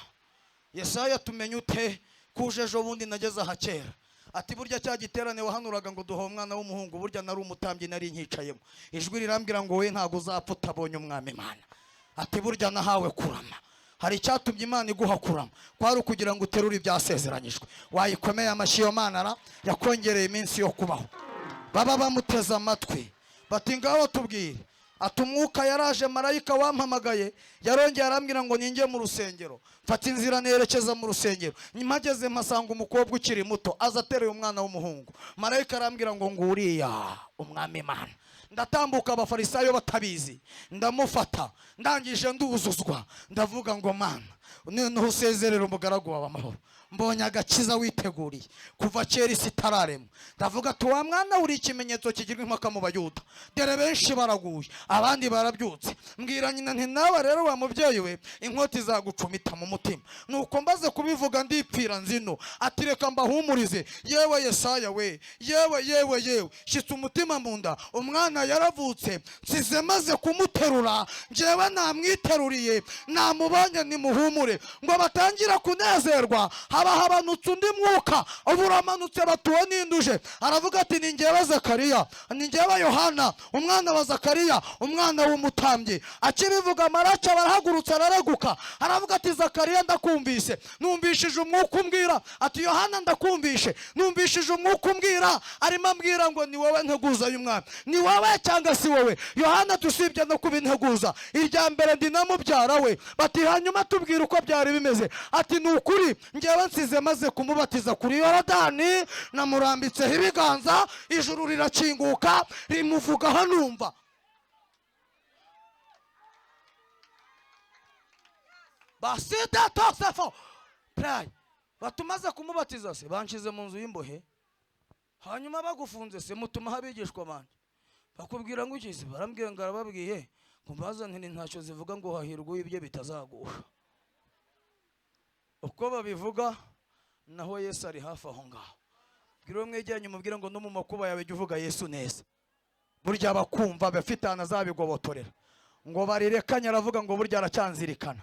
Yesaya tumenye ute kuje ejo bundi nageze aha kera? Ati burya cya giterane wahanuraga ngo duha umwana w'umuhungu, burya nari umutambyi, nari nkicayemo, ijwi rirambwira ngo we ntabwo uzapfa utabonye umwami Imana. Ati burya nahawe kurama. Hari icyatumye Imana iguha kurama, kwari ukugira ngo uterure ibyasezeranyijwe. Wayikomeye amashyi iyo Mana ra yakongereye iminsi yo kubaho. Baba bamuteze amatwi, bati ngaho tubwire. Ati umwuka yaraje, marayika wampamagaye yarongeye arambwira ngo ninjye mu rusengero. Mfata inzira nerekeza mu rusengero, mpageze mpasanga umukobwa ukiri muto aza ateruye umwana w'umuhungu. Marayika arambwira ngo nguriya umwami Imana. Ndatambuka abafarisayo batabizi, ndamufata, ndangije nduzuzwa, ndavuga ngo Mana, noneho usezerera umugaragu wawe amahoro, mbonye agakiza witeguriye kuva kera isi itararemwa. Ndavuga ati wa mwana uri ikimenyetso kigirwa impaka mu Bayuda, dore benshi baraguye abandi barabyutse. Mbwira nyina nti nawe rero wa mubyeyi we, inkota izagucumita mu mutima. Nuko mbaze kubivuga ndipfira nzino. Ati reka mbahumurize, yewe Yesaya we, yewe yewe yewe, shyitsa umutima mu nda, umwana yaravutse, nsize maze kumuterura, njyewe namwiteruriye, namubonye, nimuhumure. Ngo batangira kunezerwa, haba habanutse undi mwuka, ubu uramanutse, batuwe n'induje. Aravuga ati ni njyewe Zakariya, ni njyewe Yohana umwana wa Zakariya, umwana w'umutambyi. Akibivuga amaraca barahagurutse, arareguka, aravuga ati Zakariya ndakumvise, numvishije umwuka umbwira. Ati Yohana ndakumvishe, numvishije umwuka umbwira, arimo ambwira ngo ni wowe nteguza y'umwami, ni wowe cyangwa si wowe? Yohana tusibye no kuba integuza, irya mbere ndi na mubyara we. Bati hanyuma tubwira uko byari bimeze. Ati ni ukuri njyewe nsize maze kumubatiza kuri Yorodani, namurambitseho ibiganza, ijuru rirakinguka rimuvugaho numva. Basita tosefo pray. Batumaze kumubatiza se banshize mu nzu y'imbohe, hanyuma bagufunze se mutumaho abigishwa banjye, bakubwira ngo iki se? Barambwira ngo arababwiye ngo mbazanire ntacyo zivuga ngo hahirwa ibyo bitazagusha. Uko babivuga naho Yesu ari hafi aho ngaho. Bwira uwo mwegeranye umubwire ngo no mu makuba yawe jya uvuga Yesu neza, burya abakumva bafite ahantu azabigobotorera. Ngo barirekanye, aravuga ngo burya aracyanzirikana.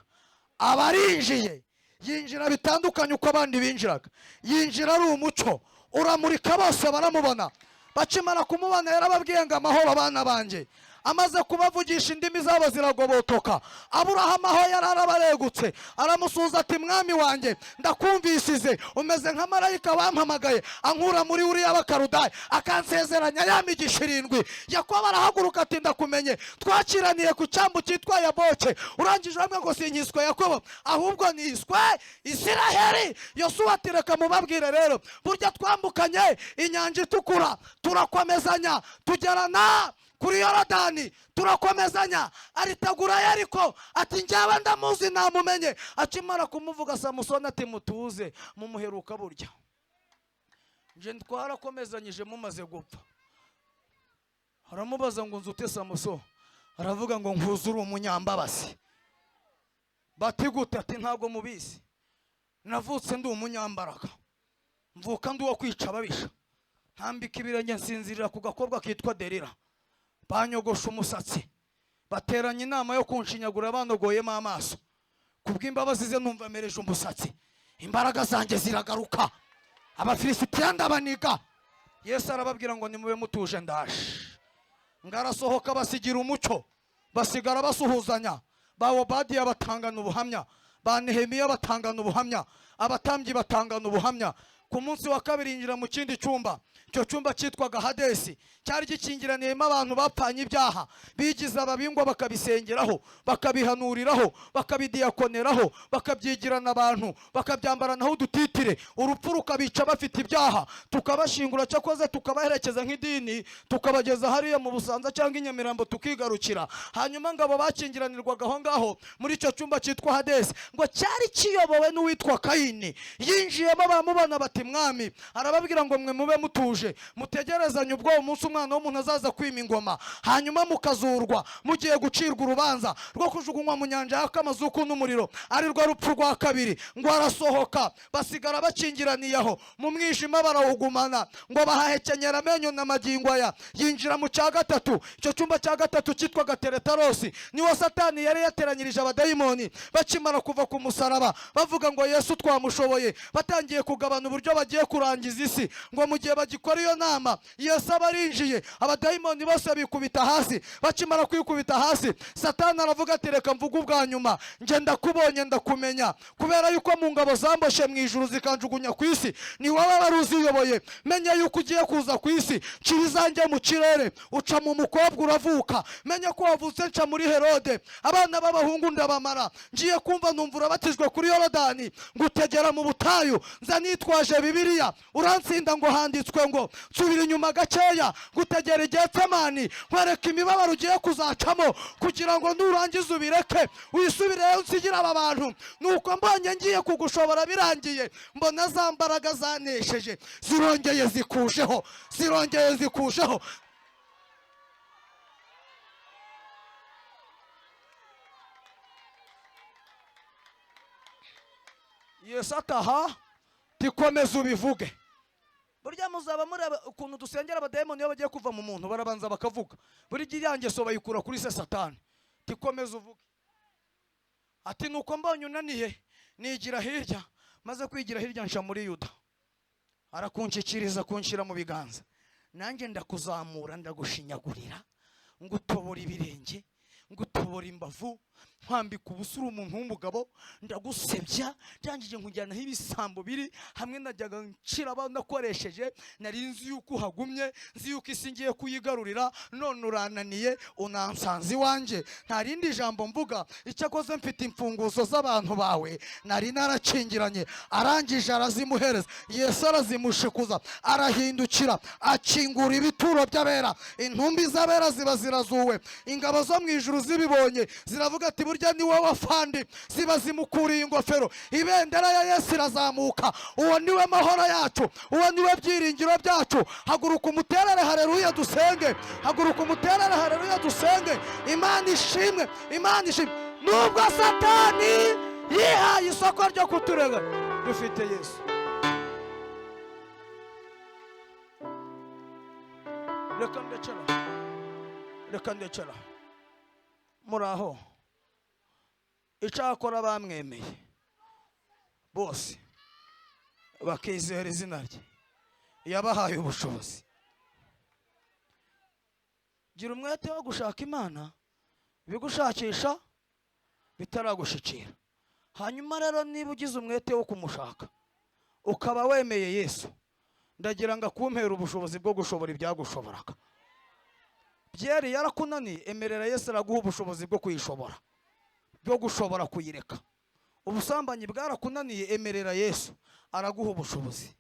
Abarinjiye yinjira bitandukanye uko abandi binjiraga, yinjira ari umucyo uramurika, bose baramubona. Bakimara kumubona yarababwiye ngo amahoro abana banjye. Amaze kubavugisha indimi zabo ziragobotoka. Aburahamu aho yari arabaregutse, aramusuhuza ati mwami wanjye ndakumvisize, umeze nka marayika wampamagaye ankura muri uriya bakarudayi akansezeranya ya migisha 7. Yakobo arahaguruka ati ndakumenye, twakiraniye ku cyambu cyitwa Yaboke, urangije uramwe ngo sinyiswe Yakobo ahubwo niswe Isiraheli. Yosuwa ati reka mubabwire rero, burya twambukanye inyanja itukura, turakomezanya tugerana kuri Yorodani, turakomezanya aritagura Yeriko. Ati njyewe ndamuzi namumenye. Akimara kumuvuga Samusoni ati mutuze mumuheruka burya nje twarakomezanyije mumaze gupfa. Aramubaza ngo nzute Samuso? Aravuga ngo nkuzure umunyambabazi. Bati gute? Ati ntabwo mubizi, navutse ndi umunyambaraga, mvuka ndi uwo kwica ababisha, ntambika ibirenge nsinzirira ku gakobwa kitwa Delila, banyogosha umusatsi, bateranya inama yo kunshinyagura banogoyemo amaso. Kubw'imbabazi ze numva mereje umusatsi, imbaraga zanjye ziragaruka, Abafilisitiya ndabaniga. Yesu arababwira ngo nimube mutuje, ndaje. Ngarasohoka basigira umucyo, basigara basuhuzanya. Ba Obadiya batangana ubuhamya, ba Nehemiya batangana ubuhamya, abatambyi batangana ubuhamya. Ku munsi wa kabiri yinjira mu kindi cyumba. Icyo cyumba cyitwaga Hadesi, cyari gikingiraniyemo abantu bapfanye ibyaha, bigize ababingwa, bakabisengeraho, bakabihanuriraho, bakabidiyakoneraho, bakabyigirana abantu, bakabyambaranaho udutitire, urupfu rukabica bafite ibyaha, tukabashingura, cyakoze tukabaherekeza nk'idini, tukabageza hariya mu Busanza cyangwa i Nyamirambo, tukigarukira. Hanyuma ngo abo bakingiranirwaga aho ngaho muri icyo cyumba cyitwa Hadesi, ngo cyari kiyobowe n'uwitwa Kayini. Yinjiyemo bamubona bati mwami. Arababwira ngo mwe mube mutuje, mutegerezanye ubwo umunsi Umwana w'umuntu azaza kwima ingoma, hanyuma mukazurwa mugiye gucirwa urubanza rwo kujugunywa mu nyanja yaka amazuku n'umuriro, ari rwo rupfu rwa kabiri. Ngo arasohoka, basigara bakingiraniye aho mu mwijima, barawugumana, ngo bahahekenyera amenyo na magingo aya. Yinjira mu cya gatatu. Icyo cyumba cya gatatu cyitwaga Teretarosi, niwo Satani yari yateranyirije abadayimoni bakimara kuva ku musaraba, bavuga ngo Yesu twamushoboye, batangiye kugabana uburyo bagiye kurangiza isi. Ngo mu gihe bagikora iyo nama, Yesu aba arinjiye, abadayimoni bose bikubita hasi. Bakimara kwikubita hasi, Satani aravuga ati reka mvuge ubwa nyuma, nge ndakubonye, ndakumenya, kubera yuko mu ngabo zamboshe mu ijuru zikanjugunya ku isi, ni wowe wari uziyoboye. Menya yuko ugiye kuza ku isi, nshira izanjye mu kirere, uca mu mukobwa uravuka, menya ko wavutse nca muri Herode, abana b'abahungu ndabamara. Ngiye kumva numva urabatijwe kuri Yorodani, ngutegera mu butayu, nza nitwaje Bibiliya, urantsinda, ngo handitswe ngo nsubira inyuma gakeya, ngutegera i Getsemani, nkwereka imibabaro ugiye kuzacamo kugira ngo nurangiza ubireke wisubireyo unsigire aba bantu. Nuko mbonye ngiye kugushobora birangiye, mbona za mbaraga zanesheje zirongeye zikujeho, zirongeye zikujeho. Yesu ataha tikomeza ubivuge. Burya muzaba mureba ukuntu dusengera abadayimoni, iyo bagiye kuva mu muntu barabanza bakavuga. Buri gihe iriya ngeso bayikura kuri se Satani. Tikomeza uvuge. Ati nuko mbonye unaniye, nigira hirya, maze kwigira hirya nca muri Yuda, arakunshikiriza kunshyira mu biganza, nanjye ndakuzamura, ndagushinyagurira, ngutobora ibirenge, ngutobora imbavu, nkwambika ubusa uri umuntu w'umugabo, ndagusebya, ndangije nkujyanaho ibisambo biri hamwe najyaga nshira abana nakoresheje. Nari nzi yuko uhagumye, nzi yuko isi ngiye kuyigarurira, none urananiye, unansanze iwanjye. Nta rindi jambo mvuga, icyakoze mfite imfunguzo z'abantu bawe nari narakingiranye. Arangije arazimuhereza, Yesu arazimushikuza, arahindukira akingura ibituro by'abera, intumbi z'abera ziba zirazuwe. Ingabo zo mu ijuru zibibonye ziravuga ati burya ni wowe afandi, ziba zimukuriye ingofero, ibendera ya Yesu irazamuka. Uwo niwe mahoro yacu, uwo niwe byiringiro byacu. Haguruka umuterere haleluya dusenge, haguruka umuterere haleluya dusenge. Imana ishimwe, Imana ishimwe. Nubwo Satani yihaye isoko ryo kuturega, dufite Yesu. Reka ndekera, reka ndekera muraho. Icyakora bamwemeye bose bakizera izina rye, yabahaye ubushobozi. Gira umwete wo gushaka Imana, ibigushakisha bitaragushikira. Hanyuma rero niba ugize umwete wo kumushaka ukaba wemeye Yesu, ndagira ngo akumpere ubushobozi bwo gushobora ibyagushoboraga. Byeri yarakunaniye, emerera Yesu araguha ubushobozi bwo kuyishobora, bwo gushobora kuyireka. Ubusambanyi bwarakunaniye, emerera Yesu araguha ubushobozi.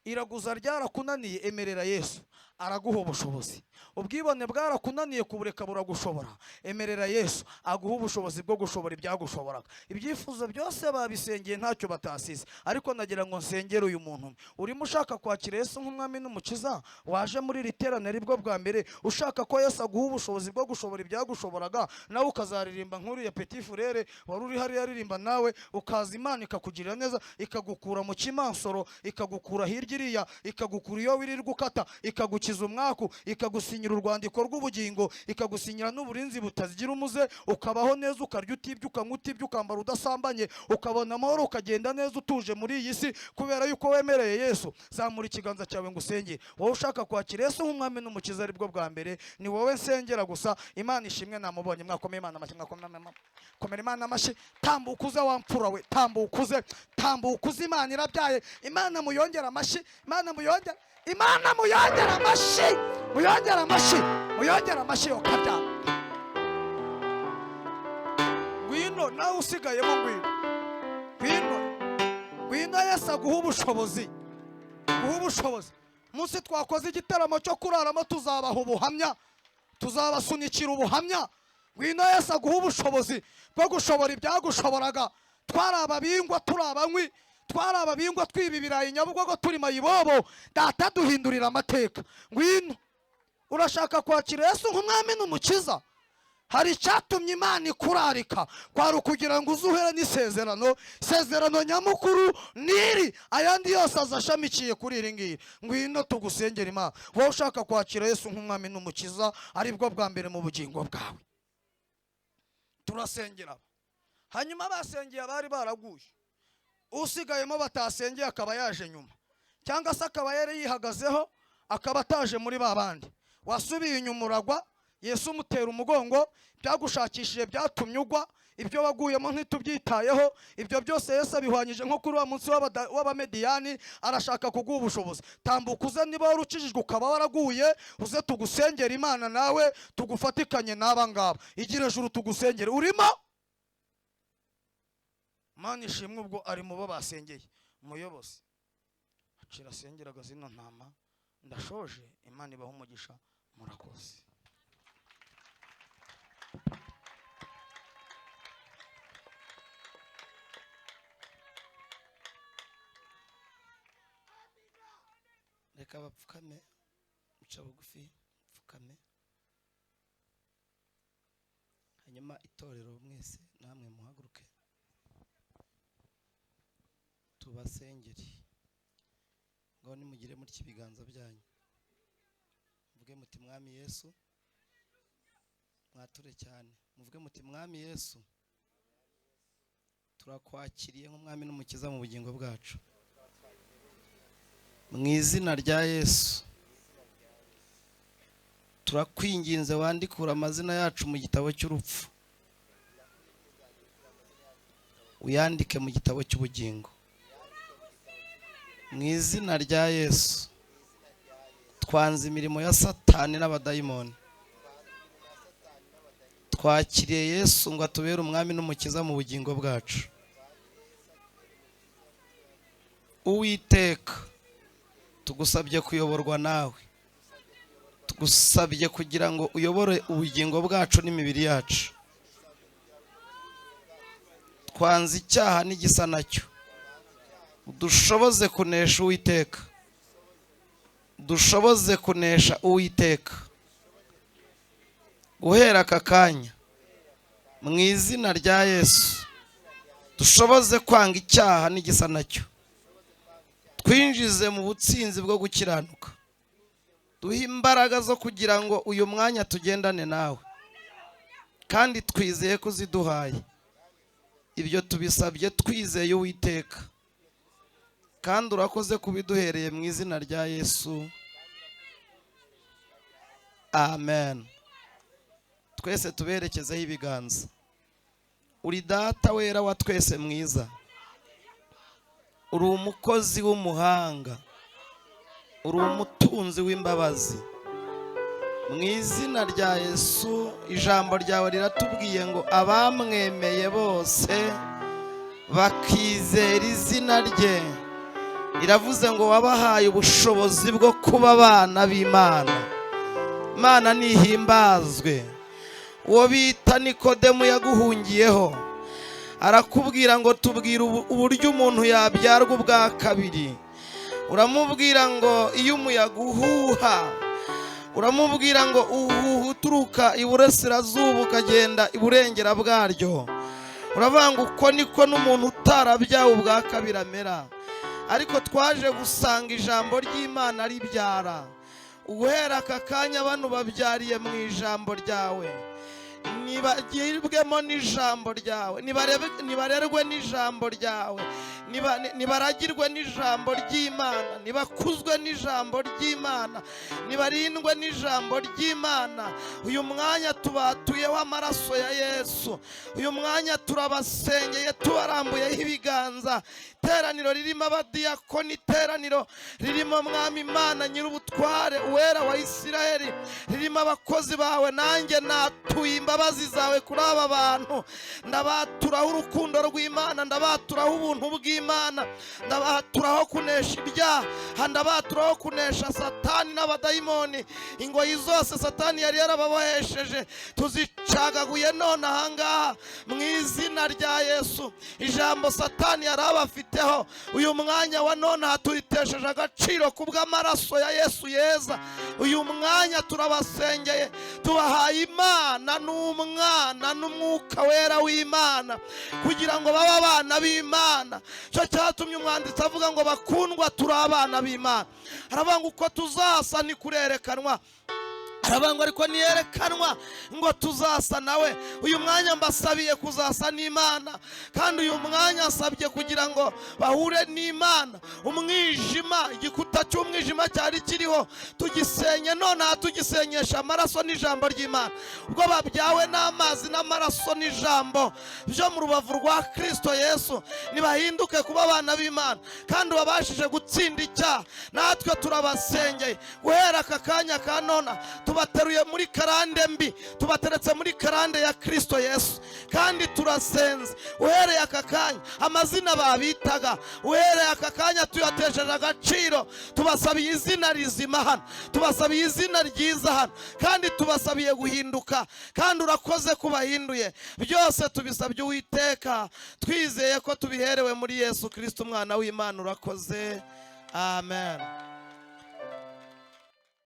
Iraguza ryarakunaniye, emerera Yesu Araguha ubushobozi. Ubwibone bwarakunaniye kubureka buragushobora. Emerera Yesu aguha ubushobozi bwo gushobora ibyagushoboraga. Ibyifuzo byose babisengeye ntacyo batasize, ariko nagira ngo nsengere uyu muntu urimo ushaka kwakira Yesu nk'umwami n'umukiza, waje muri iri teraniro bwo bwa mbere, ushaka ko Yesu aguha ubushobozi bwo gushobora ibyagushoboraga, nawe ukazaririmba nk'uriya Petit Frere wari uri hariya aririmba, nawe ukaza Imana ikakugirira neza, ikagukura mu kimansoro, ikagukura hirya iriya, ikagukura iyo wirirwa ukata, ikagukiza umwaku, ikagusinyira urwandiko rw'ubugingo, ikagusinyira n'uburinzi butagira umuze, ukabaho neza, ukarya utibye, ukanywa utibye, ukambara udasambanye, ukabona amahoro, ukagenda neza utuje muri iyi si kubera yuko wemereye Yesu. Zamura ikiganza cyawe ngo usenge. Wowe ushaka kwakira Yesu nk'umwami n'umukiza aribwo bwa mbere, ni wowe nsengera gusa. Imana ishimwe, namubonye. Mwakomeye Imana amashyi, mwakomera Imana amashyi. Tambuka uze wa mfura we, tambuka uze, tambuka uze. Imana irabyaye. Imana muyongera amashyi, Imana muyongera, Imana muyongera amashyi, muyongera amashyi, muyongera amashyi yokabyara. Ngwino nawe usigayemo, ngwino, ngwino, ngwino. Yesu aguha ubushobozi, guha ubushobozi. Munsi twakoze igitaramo cyo kuraramo, tuzabaha ubuhamya, tuzabasunikira ubuhamya. Ngwino Yesu aguha ubushobozi bwo gushobora ibyagushoboraga. Twari ababingwa, turi abanywi, twari ababingwa, twiba ibirayi Nyabugogo, turi mayibobo, data duhindurira amateka. Ngwino, urashaka kwakira Yesu nk'umwami n'umukiza? Hari icyatumye Imana ikurarika, kwari ukugira ngo uzuhere n'isezerano. Isezerano nyamukuru niri, ayandi yose azashamikiye kuri iri ngiri. Ngwino tugusengera Imana. Wowe ushaka kwakira Yesu nk'umwami n'umukiza aribwo bwa mbere mu bugingo bwawe, turasengera. Hanyuma basengeye abari baraguye, usigayemo batasengeye akaba yaje nyuma, cyangwa se akaba yari yihagazeho akaba ataje muri ba bandi. Wasubiye inyuma uragwa, Yesu umutera umugongo, byagushakishije byatumye ugwa, ibyo waguyemo ntitubyitayeho. Ibyo byose Yesu abihwanyije nko kuri wa munsi w'Abamediyani, arashaka kuguha ubushobozi. Tambuka uze, niba wari ukijijwe ukaba waraguye, uze tugusengera Imana nawe tugufatikanye n'aba ngaba. Igira ejuru tugusengere. Urimo? Imana ishimwe, ubwo ari mu bo basengeye. Umuyobozi acira asengeraga zino ntama. Ndashoje, Imana ibaha umugisha, murakoze. Reka bapfukame, muca bugufi, pfukame. Hanyuma itorero mwese namwe muhaguruke tubasengere. Ngaho nimugire mutya ibiganza byanyu, muvuge muti Mwami Yesu. Mwature cyane, muvuge muti Mwami Yesu, turakwakiriye nk'umwami n'umukiza mu bugingo bwacu. Mu izina rya Yesu turakwinginze, wandikura amazina yacu mu gitabo cy'urupfu, uyandike mu gitabo cy'ubugingo. Mu izina rya Yesu twanze imirimo ya Satani n'abadayimoni, twakiriye Yesu ngo atubere umwami n'umukiza mu bugingo bwacu. Uwiteka, tugusabye kuyoborwa nawe, tugusabye kugira ngo uyobore ubugingo bwacu n'imibiri yacu. Twanze icyaha n'igisa nacyo, dushoboze kunesha Uwiteka, dushoboze kunesha Uwiteka. Guhera aka kanya mu izina rya Yesu dushoboze kwanga icyaha n'igisa nacyo, twinjize mu butsinzi bwo gukiranuka, duhe imbaraga zo kugira ngo uyu mwanya tugendane nawe, kandi twizeye ko uziduhaye. Ibyo tubisabye twizeye Uwiteka, kandi urakoze kubiduhereye mu izina rya Yesu, amen. Twese tuberekezeho ibiganza. Uri Data wera wa twese mwiza, uri umukozi w'umuhanga, uri umutunzi w'imbabazi. Mu izina rya Yesu, ijambo ryawe riratubwiye ngo abamwemeye bose bakizera izina rye Iravuze ngo wabahaye ubushobozi bwo kuba abana b'Imana. Imana nihimbazwe. Uwo bita Nikodemu yaguhungiyeho, arakubwira ngo tubwire uburyo umuntu yabyarwa ubwa kabiri. Uramubwira ngo iyo umuyaga uhuha, uramubwira ngo uhuha uturuka iburasirazuba ukagenda iburengera bwaryo. Uravuga ngo uko niko n'umuntu utarabyawe ubwa kabiri amera. Ariko twaje gusanga ijambo ry'Imana ribyara. Uguhera aka kanya bano babyariye mu ijambo ryawe, nibagirwemo n'ijambo ryawe, nibarerwe n'ijambo ryawe, nibaragirwe n'ijambo ry'Imana, nibakuzwe n'ijambo ry'Imana, nibarindwe n'ijambo ry'Imana. Uyu mwanya tubatuyeho amaraso ya Yesu. Uyu mwanya turabasengeye, tubarambuyeho ibiganza. Iteraniro ririmo abadiyakoni, iteraniro ririmo Mwami Imana nyir'ubutware, uwera wa Isiraheli, ririmo abakozi bawe. Nanjye natuye imbabazi zawe kuri aba bantu. Ndabaturaho urukundo rw'Imana, ndabaturaho ubuntu bw'Imana, ndabaturaho kunesha ibyaha, ndabaturaho kunesha Satani n'abadayimoni. Ingoyi zose Satani yari yarababohesheje tuzicagaguye none ahangaha mu izina rya Yesu. Ijambo Satani yari abafiteho uyu mwanya wa none turitesheje agaciro kubw'amaraso ya Yesu yeza. Uyu mwanya turabasengeye, tubahaye Imana n'Umwana n'Umwuka Wera w'Imana kugira ngo babe abana b'Imana. Cyo cyatumye umwanditsi avuga ngo bakundwa turi abana b'Imana. Aravuga ngo uko tuzasa ni kurerekanwa, aravuga ngo ariko niyerekanwa ngo tuzasa nawe. Uyu mwanya mbasabiye kuzasa n'Imana, kandi uyu mwanya nsabye kugira ngo bahure n'Imana. Umwijima, igikuta cy'umwijima cyari kiriho tugisenye none, tugisenyesha amaraso n'ijambo ry'Imana. Ubwo babyawe n'amazi n'amaraso n'ijambo byo mu rubavu rwa Kristo Yesu, nibahinduke kuba abana b'Imana kandi babashije gutsinda icyaha. Natwe turabasengeye guhera aka kanya ka nona, tubateruye muri karande mbi, tubateretse muri karande ya Kristo Yesu. Kandi turasenze uhereye aka kanya amazina babitaga, uhereye aka kanya tuyatesheje agaciro. Tubasabiye izina rizima hano, tubasabiye izina ryiza hano, kandi tubasabiye guhinduka. Kandi urakoze kubahinduye. Byose tubisabye Uwiteka, twizeye ko tubiherewe muri Yesu Kristo umwana w'Imana. Urakoze, amen.